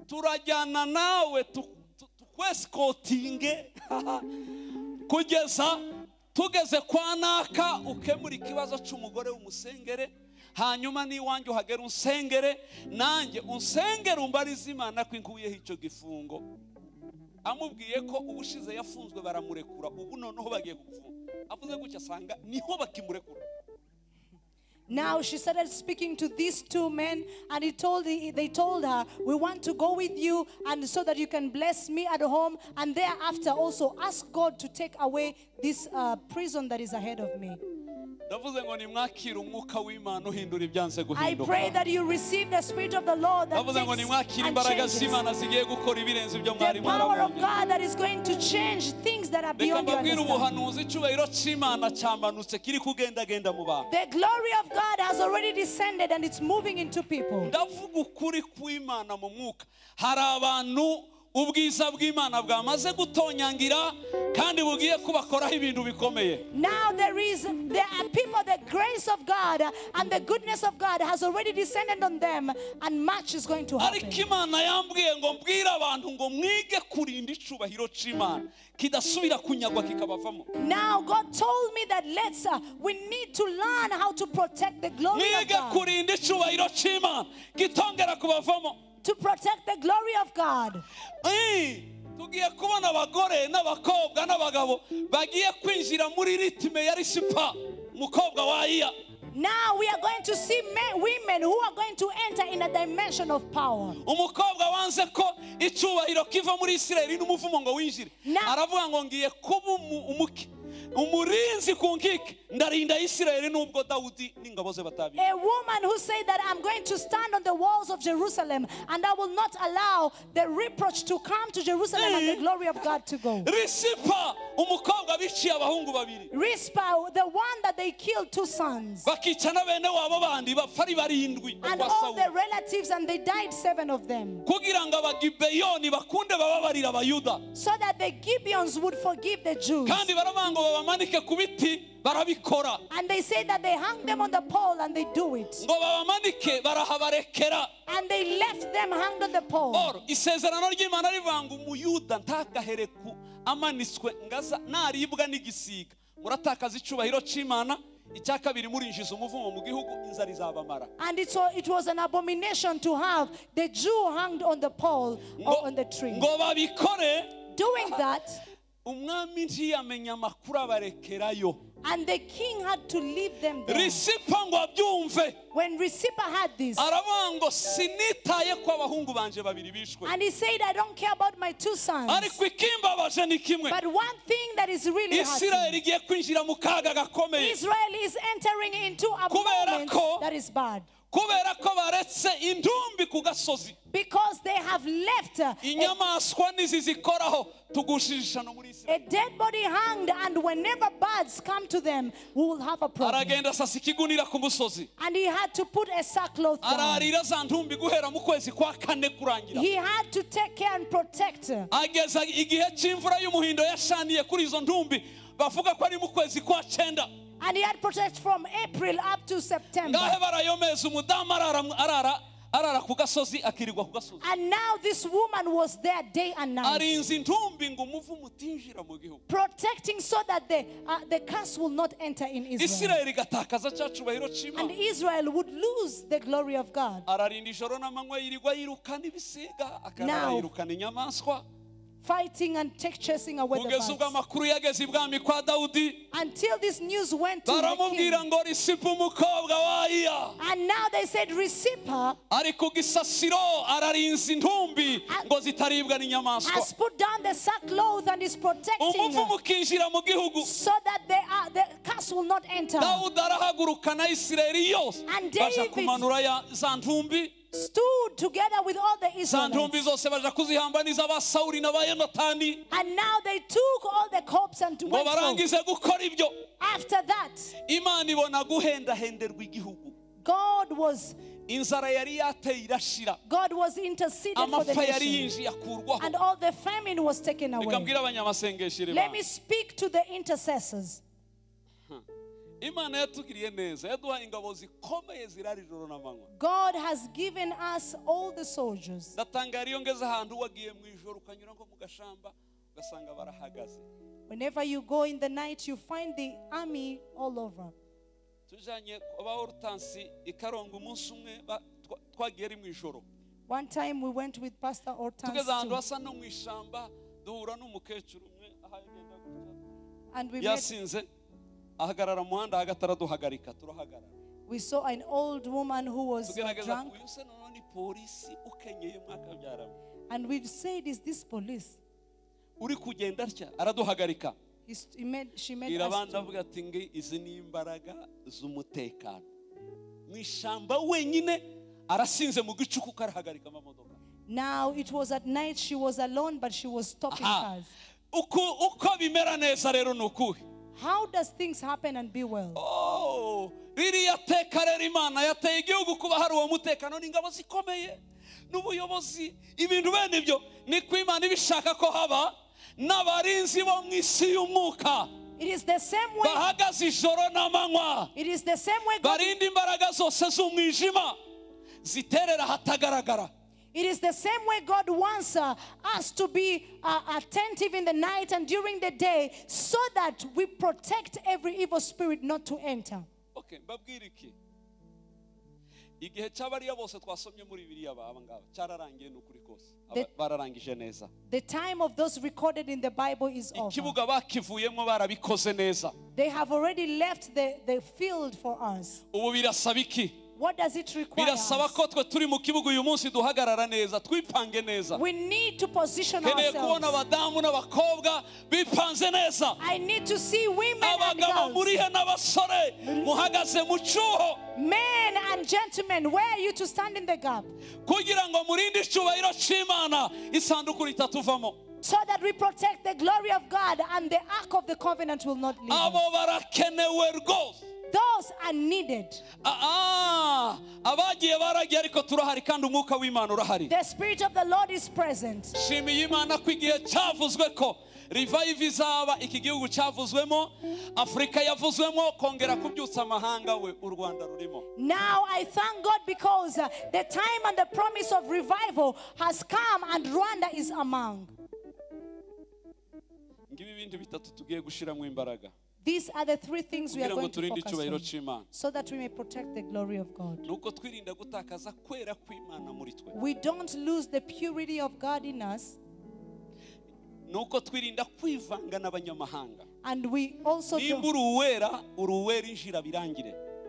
Turajyana nawe tukwesikotinge kugeza tugeze kwa naka ukemura ikibazo cy'umugore w'umusengere hanyuma n'iwanjye uhagera unsengere nanjye unsengere umbarize Imana ko inkuyeho icyo gifungo. Amubwiye ko ubushize yafunzwe baramurekura ubu noneho bagiye kugufunga. Avuze gutya asanga niho bakimurekura. Now she started speaking to these two men, and they told her, we want to go with you and so that you can bless me at home, and thereafter also ask God to take away this prison that is ahead of me. I pray that you receive the Spirit of the Lord that takes and changes. The power of God that is going to change things that are beyond your understanding. The glory of God has already descended and it's moving into people. ubwiza bw'Imana bwamaze gutonyangira kandi bugiye kubakoraho ibintu bikomeye. Now there are people, the grace of God and the goodness of God has already descended on them, and much is going to happen. Ariko Imana yambwiye ngo mbwire abantu ngo mwige kurinda icubahiro c'Imana kidasubira kunyagwa kikabavamo. Now God told me that we need to learn how to protect the glory of Mwige God. kurinda icubahiro c'Imana kitongera kubavamo. To protect the glory of God. Tugiye kubona abagore n'abakobwa n'abagabo bagiye kwinjira muri ritme ya Risipa umukobwa wa Iya. Now we are going to see women who are going to enter in a dimension of power. Umukobwa wanze ko icubahiro kiva muri Isirayeli n'umuvumo ngo winjire. Aravuga ngo ngiye kuba umurinzi ku nkike ndarinda Isirayeli nubwo Dawudi n'ingabo ze batabi. A woman who said that I'm going to stand on the walls of Jerusalem and I will not allow the reproach to come to Jerusalem and the glory of God to go. Risipa umukobwa biciye abahungu babiri. Rispa, the one that they killed 2 sons. Bakica na bene wabo bandi bapfa ari barindwi. And all their relatives, and they died 7 of them. Kugira ngo abagibeyoni bakunde bababarira abayuda. So that the Gibeons would forgive the Jews. Kandi baravuga ngo babamanike ku biti barabikora. And they say that they hung them on the pole, and they do it. Ngo babamanike barahabarekera. And they left them hanged on the pole. Or isezerano ry'Imana rivuga ngo umuyuda ntagahereku amanitswe ngaza naribwa n'igisiga. Muratakaza icubahiro c'Imana. Icya kabiri murinjiza umuvumo mu gihugu inzara izabamara. And it was an abomination to have the Jew hanged on the pole or on the tree. Ngo babikore. Doing that. Umwami ntiyamenya amakuru abarekerayo. And the king had to leave them there. Risipa ngo abyumve. When Risipa had this, aravuga ngo sinitaye ko abahungu banje babiri bishwe. And he said, I don't care about my 2 sons. Ariko ikimbabaje ni kimwe. But one thing that is really hurting, Israel igiye kwinjira mu kaga gakomeye. Israel is entering into a moment that is bad. Kubera ko baretse intumbi ku gasozi. Because they have left inyamaswa nizizikoraho tugushije no muri Israel. A dead body hanged, and whenever birds come to them, we will have a problem. Aragenda sasa ikigunira ku musozi. And he had to put a sackcloth down. Ararira za ntumbi guhera mu kwezi kwa kane kurangira. He had to take care and protect her. Ageza igihe c'imvura y'umuhindo yashaniye kuri izo ntumbi bavuga ko ari mu kwezi kwa 9. And he had protect from April up to September. And now this woman was there day and night, protecting so that the curse will not enter in Israel. And Israel would lose the glory of God. Now, fighting and chasing away the birds. Until this news went to the king. And now they said, Risipa has put down the sackcloth and is protecting so that the curse will not enter. And David stood together with all the Israelites. And now they took all the corpse and went home. After that, God was interceded for the nation, and all the famine was taken away. Let me speak to the intercessors. God has given us all the soldiers. Whenever you go in the night, you find the army all over. One time we went with Pastor Hortense and we met. We saw an old woman who was drunk. And we said, is this police? She made us to. Now it was at night, she was alone, but she was stopping cars. How does things happen and be well? Oh, n'ubuyobozi ibintu bene ibyo niko Imana ibishaka ko haba n'abarinzi bo mu isi y'umwuka. It is the same way. Bahagaze ijoro n'amanywa. It is the same way God, barinda imbaraga zose z'umwijima ziterera hatagaragara. It is the same way God wants us to be attentive in the night and during the day so that we protect every evil spirit not to enter. Okay, mbabwire iki? Igihe cy'abariya bose twasomye muri Bibiliya aba ngaba cyararangiye n'ukuri kose. Bararangije neza. The time of those recorded in the Bible is over. Ikibuga bakivuyemo barabikoze neza. They have already left the field for us. Ubu birasaba iki? What does it require? Birasaba ko twe turi mu kibuga uyu munsi duhagarara neza, twipange neza. We need to position Nkeneye kubona ourselves. abadamu n'abakobwa bipanze neza. I need to see women and Abagabo girls. muri he n'abasore muhagaze mu cyuho. Men and gentlemen, where are you to stand in the gap? Kugira ngo murinde icyubahiro cy'Imana isanduku ritatuvamo. So that we protect the glory of God and the ark of the covenant will not leave us. Abo barakenewe rwose. Those are needed. Abagiye baragiye ariko turahari kandi umwuka w'Imana urahari. The spirit of the Lord is present. Shimiye Imana ko igihe cyavuzwe ko revive izaba iki gihugu cyavuzwemo, Afrika yavuzwemo, kongera kubyutsa amahanga we u Rwanda rurimo. Now I thank God because the time and the promise of revival has come and Rwanda is among. Ngibi ibindi bitatu tugiye gushiramo imbaraga. These are the three things we are going to focus on so that we may protect the glory of God. We don't lose the purity of God in us. And we also don't.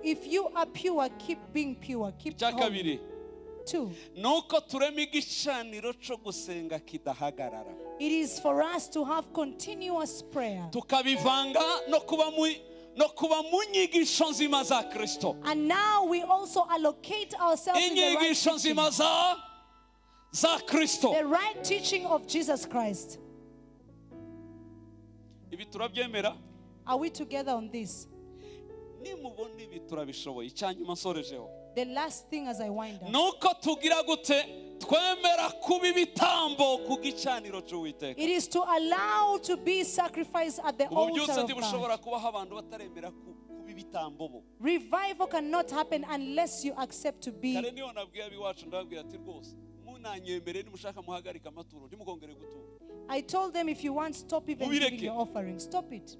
If you are pure, keep being pure. Keep holy. 2. It is for us to have continuous prayer. And now we also allocate ourselves in the right teaching. The right teaching of Jesus Christ. Are we together on this? The last thing as I wind up. It is to allow to be sacrificed at the altar of God. Revival cannot happen unless you accept to be. I told them, if you want, stop even giving your offering. Stop it.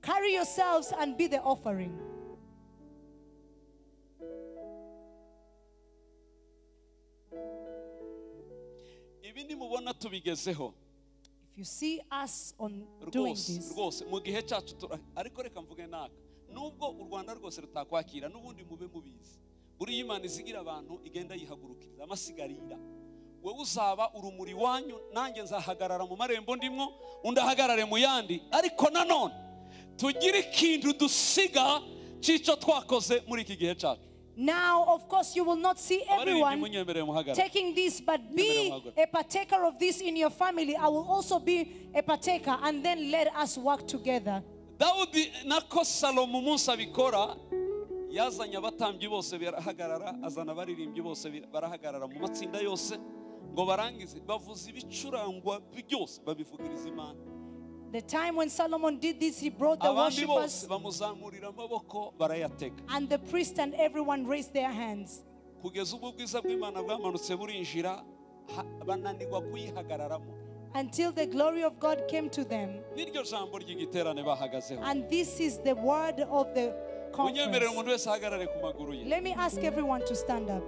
Carry yourselves and be the offering. If you see us on doing this, Now, of course, you will not see everyone taking this, but be a partaker of this in your family. I will also be a partaker, and then let us work together. Daudi nako Salomo umunsi abikora yazanye abatambyi bose barahagarara, azana abaririmbyi bose barahagarara mu matsinda yose ngo barangize bavuza ibicurangwa byose babivugiriza Imana. The time when Solomon did this, he brought the worshippers and the priest, and everyone raised their hands. Until the glory of God came to them. And this is the word of the conference. Let me ask everyone to stand up.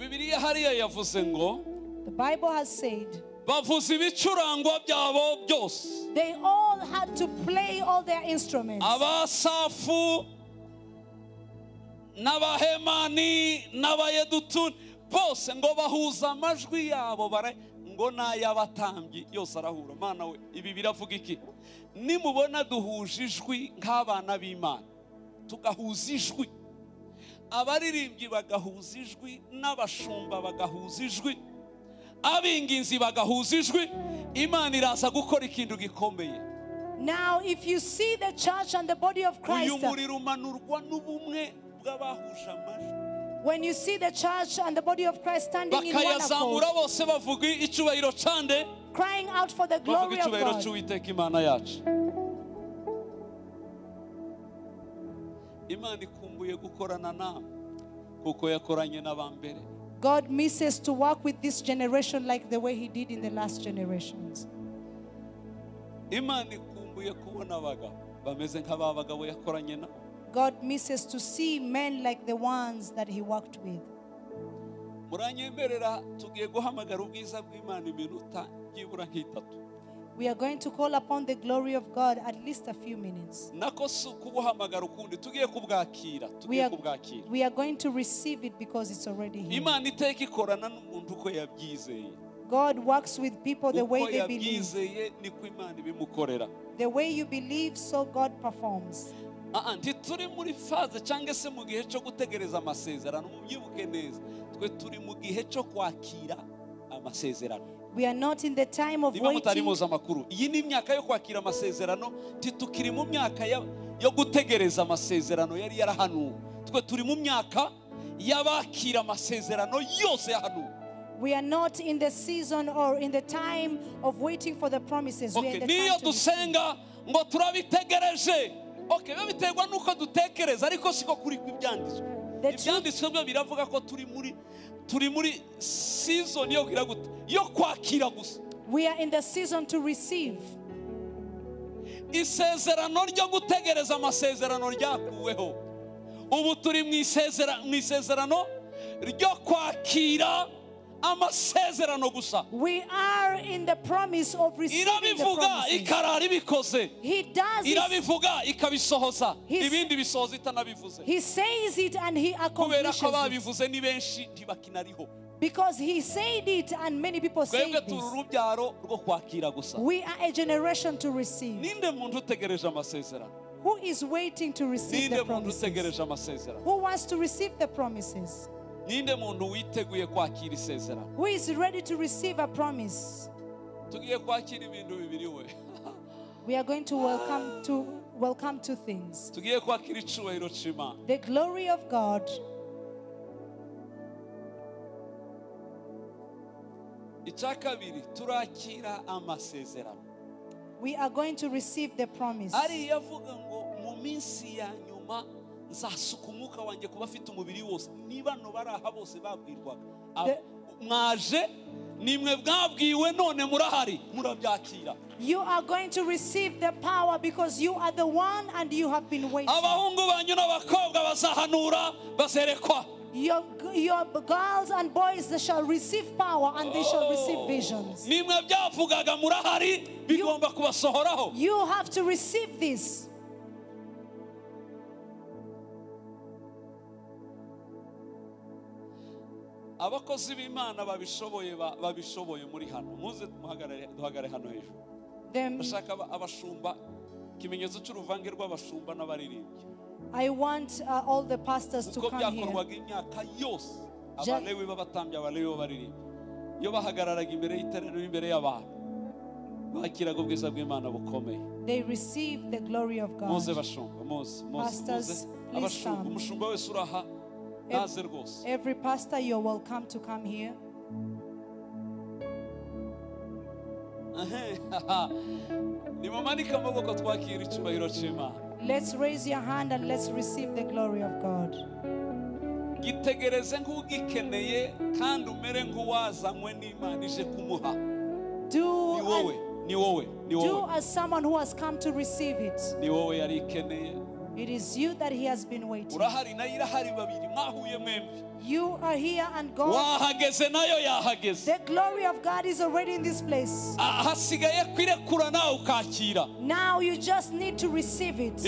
The Bible has said they all had to play all their instruments. Abasafu n'abahemani n'abayedutuni bose ngo bahuza amajwi yabo bara ngo n'ayabatambyi yose arahura. Mana we, ibi biravuga iki? Nimubona duhuje ijwi nk'abana b'Imana, tugahuza ijwi, abaririmbyi bagahuza ijwi, n'abashumba bagahuza ijwi, Abinginzi bagahuza ijwi, Imana iraza gukora ikintu gikomeye. Now, if you see the church and the body of Uyu Christ, muriro umanurwa n'ubumwe bw'abahuje amajwi. when you see the church and the body of Christ standing in one accord, Bakayazamura bose bavuga icyubahiro cyande, crying out for the bavuga glory of icyubahiro God. cy'Uwiteka Imana yacu. Imana ikumbuye gukorana nawe kuko yakoranye n'abambere. God misses to work with this generation like the way he did in the last generations. Imana ikumbuye kubona abagabo bameze nk'aba bagabo yakoranye nabo. God misses to see men like the ones that he worked with. Muranyemerera tugiye guhamagara ubwiza bw'Imana iminota byibura nk'itatu. We are going to call upon the glory of God at least a few minutes. Nako si ukubuhamagara ukundi, tugiye kubwakira, tugiye kubwakira. We are going to receive it because it's already here. Imana iteka ikorana n'umuntu uko yabyizeye. God works with people the Uko way they believe. yabyizeye niko Imana ibimukorera. The way you believe, so God performs. Ntituri muri faze cyangwa se mu gihe cyo gutegereza amasezerano, mubyibuke neza. Twe turi mu gihe cyo kwakira amasezerano. We are not in the time of Niba mutari waiting. muzi amakuru, iyi ni imyaka yo kwakira amasezerano, ntitukiri mu myaka yo gutegereza amasezerano yari yarahanuwe. Twe turi mu myaka y'abakira amasezerano yose yahanuwe. We are not in the season or in the time of waiting for the promises. We are in the Niyo time to receive. dusenga ngo turabitegereje. Okay, biba biterwa nuko dutekereza, ariko siko kuri kw'ibyanditswe. Ibyanditswe byo biravuga ko turi muri season yo kugira gute? Yo kwakira gusa. We are in the season to receive. Isezerano ryo gutegereza amasezerano ryakuweho. Ubu turi mu isezerano ryo kwakira amasezerano gusa. We are in the promise of receiving the Irabivuga promises. ikarara ibikoze. He does it. Irabivuga ikabisohoza. Ibindi bisohoza itanabivuze. He says it and he accomplishes Kubera ko it. babivuze ni benshi ntibakinariho. Because he said it and many people say Twebwe this. turi urubyaro rwo kwakira gusa. We are a generation to receive. Ninde muntu utegereje amasezerano? Who is waiting to receive Ninde the muntu promises? utegereje amasezerano? Who wants to receive the promises? Ninde muntu witeguye kwakira isezerano? Who is ready to receive a promise? Tugiye kwakira ibintu bibiri we. We are going to welcome two things. Tugiye kwakira icyubahiro cy'Imana. The glory of God. Icya kabiri turakira amasezerano. We are going to receive the promise. Ari yavuga ngo mu minsi ya nyuma nzasuka umwuka wanjye kuba afite umubiri wose. Niba no baraha bose babwirwaga. Mwaje nimwe bwabwiwe none murahari murabyakira. You are going to receive the power because you are the one and you have been waiting. Abahungu banyu n'abakobwa bazahanura bazerekwa. Your girls and boys, they shall receive power and they shall receive visions. Nimwe byavugaga murahari bigomba kubasohoraho. You have to receive this. Abakozi b'Imana babishoboye muri hano. Muze duhagare hano hejuru. Bashaka abashumba, ikimenyetso cy'uruvange rw'abashumba n'abaririmbyi. I want all the pastors to come here. Byakorwaga imyaka yose. Abalewi b'abatambyi, abalewi b'abaririmbyi. Iyo bahagararaga imbere y'iteraniro imbere y'abantu, bakiraga ubwiza bw'Imana bukomeye. They receive the glory of God. Muze bashumba, muze. Pastors, please come. Umushumba wese uraha. Every pastor, you're welcome to come here. Let's raise your hand and let's receive the glory of God. Do as someone who has come to receive it. It is you that he has been waiting. You are here and God. The glory of God is already in this place. Now you just need to receive it.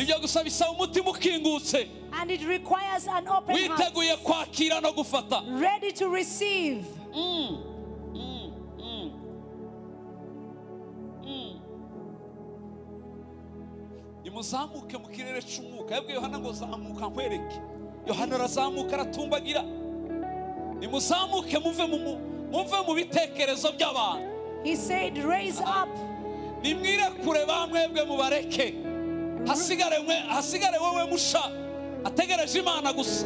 And it requires an open heart. Ready to receive. Nimuzamuke mu kirere cy'umwuka. Yabwiye Yohana ngo zamuka nkwereke. Yohana arazamuka aratumbagira. Nimuzamuke muve Muve mu bitekerezo by'abantu. He said, raise up. Nimwirekure bamwebwe mubareke. Hasigare mwe, hasigare wewe musha ategereje Imana gusa.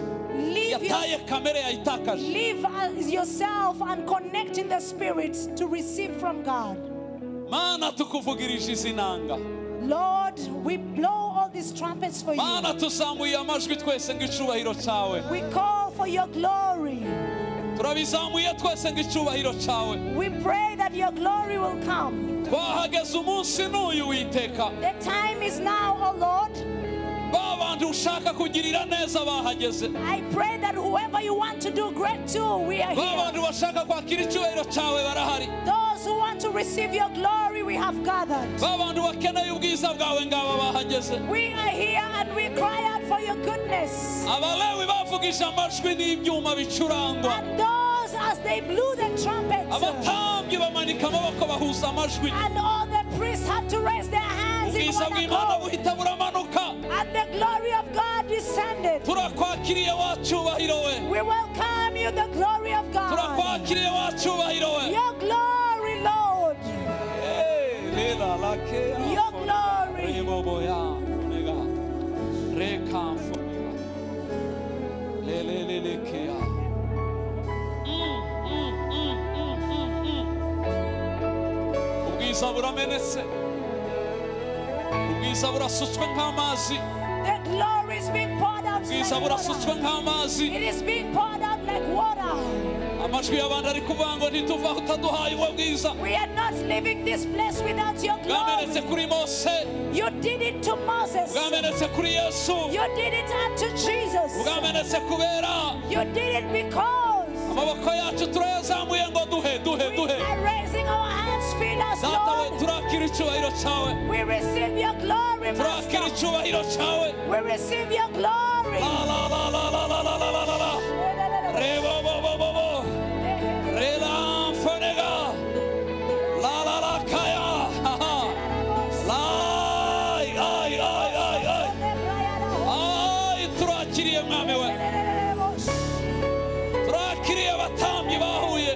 Yataye kamere yayitakaje. Leave yourself and connect in the spirit to receive from God. Mana tukuvugirije izinanga. Lord, we blow all these trumpets for you. Mana tuzamuye amajwi twese ngo icubahiro cyawe. We call for your glory. Turabizamuye twese ngo icubahiro cyawe. We pray that your glory will come. Twahageze umunsi n'uyu Uwiteka. The time is now, O Lord. Ba bantu ushaka kugirira neza bahageze. I pray that whoever you want to do great to, we are Ba here. bantu bashaka kwakira icyubahiro cyawe barahari. Those who want to receive your glory, we have gathered. Ba bantu bakeneye ubwiza bwawe ngaba bahageze. We are here and we cry out for your goodness. Abalewi bavugije amajwi n'ibyuma bicurangwa. And those as they blew the trumpets, Abatambyi bamanika amaboko bahuza amajwi. and all the priests had to raise their hands in Ubwiza one bw'Imana accord. buhita buramanuka. And the glory of God descended. Turakwakiriye wa cyubahiro we. We welcome you, the glory of God. Turakwakiriye wa cyubahiro we. Your glory, Lord. Your glory. Ubwiza buramenetse. Ubwiza burasutswe nk'amazi. The glory is being poured out Ubwiza like burasutswe water. nk'amazi. It is being poured out like water. Amajwi y'abantu ari kuvuga ngo ntituva aho utaduhaye ubwo bwiza. We are not leaving this place without your Bwamenetse glory. kuri Mose. You did it to Moses. Bwamenetse kuri Yesu. You did it unto Jesus. Bwamenetse kubera. You did it because Amaboko yacu turayazamuye ngo duhe duhe we duhe. are raising our hands. Fill us, Data we Lord. turakira icyubahiro cyawe. We receive your glory, Turakira Master. icyubahiro cyawe. We receive your glory. La la la la la la la la la la la. Rebo bo bo bo bo. Rela fonega. La la la kaya. Ha ha. La ay ay ay ay ay. Ay turakiriye mwami we. Turakiriye abatambyi bahuye.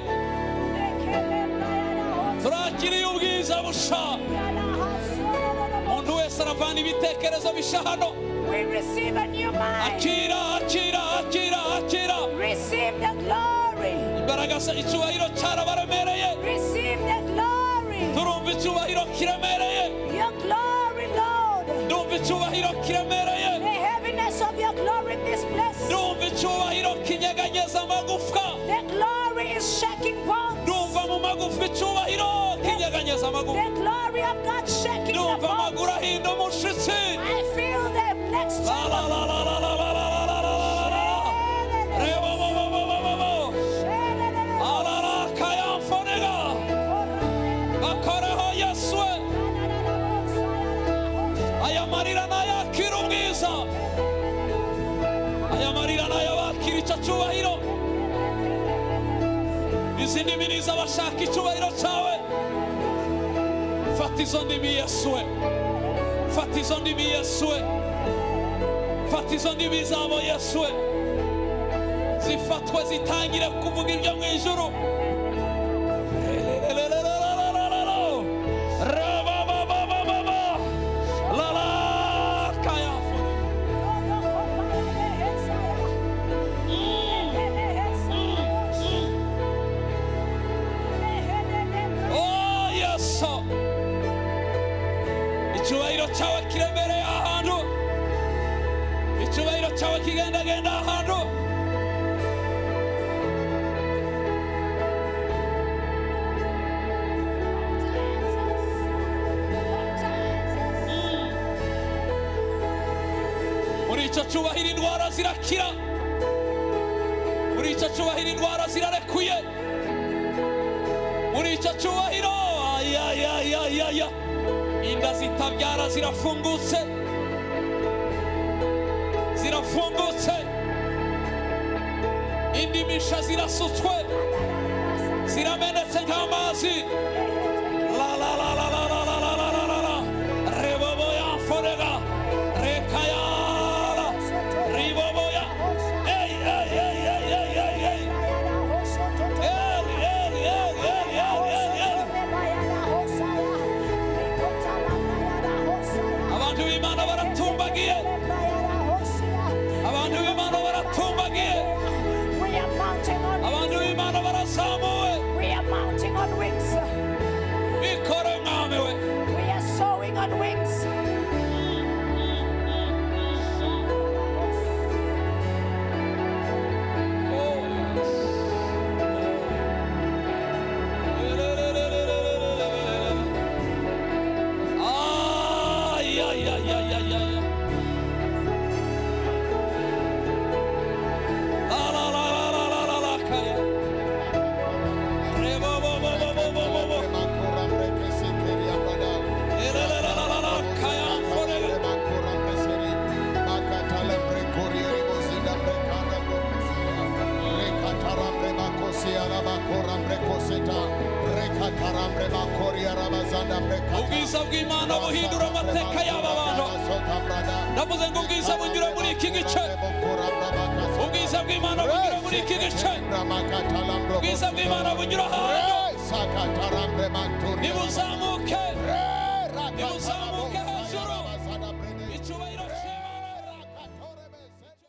Turakiriye ubwiza busha. Umuntu wese aravana ibitekerezo bisha hano. We receive a new mind. Akira akira akira akira. Receive the glory. Imbaraga ze icyubahiro cyarabaremereye. Receive the glory. Turumva icyubahiro kiremereye. Your glory, Lord. Ndumva icyubahiro kiremereye. The heaviness of your glory in this place. Ndumva icyubahiro kinyeganyeza amagufwa. The glory is shaking bones. Ndumva mu magufwa icyubahiro kinyeganyeza amagufwa. The glory of God shaking the Ndumva amaguru bones. ahinda umushitsi. I feel the next La la la la la la la la la la la la la. Rebo bo bo bo bo bo bo. Alala kayamfonega. Bakoreho Yesu we. Aya marira nayakira ubwiza. Aya marira nayabakira icyo cyubahiro. Izi ndimi ni iz'abashaka icyubahiro cyawe. Fata izo ndimi Yesu we. Fata izo ndimi Yesu we. Fata izo ndimi zabo Yesu we. Zifatwe zitangire kuvuga ibyo mu ijuru. Rabababababa. La la kaya. Oh Yesu. Icyubahiro cyawe kiremereye ahantu. Icyubahiro cyawe kigendagenda ahantu. Muri icyo cyubahiro indwara zirakira. Muri icyo cyubahiro indwara zirarekuye. Muri icyo cyubahiro ay ay ay ay ay. Inda zitabyara zirafungutse. Zirafungutse. Indimisha zirasutswe. Ziramenetse nk'amazi. La la la la la la la la la la la la. Rebobo ya forega. Rekayala. Ribobo ya. Ey ey ey ey ey ey ey. El el on wings. Ay, ay, ay, ay, ay, ay. La la la la la la la kaya. Rebo bo bo bo bo bo bo bo. La la la la la kaya. Ubwiza bw'Imana buhindura amateka y'aba bantu. Ndavuze ngo ubwiza bunyura muri iki gice. Ubwiza bw'Imana bunyura muri iki gice. Ubwiza bw'Imana bunyura ahantu. Nibuzamuke, nibuzamuke hejuru. Icyubahiro cy'Imana.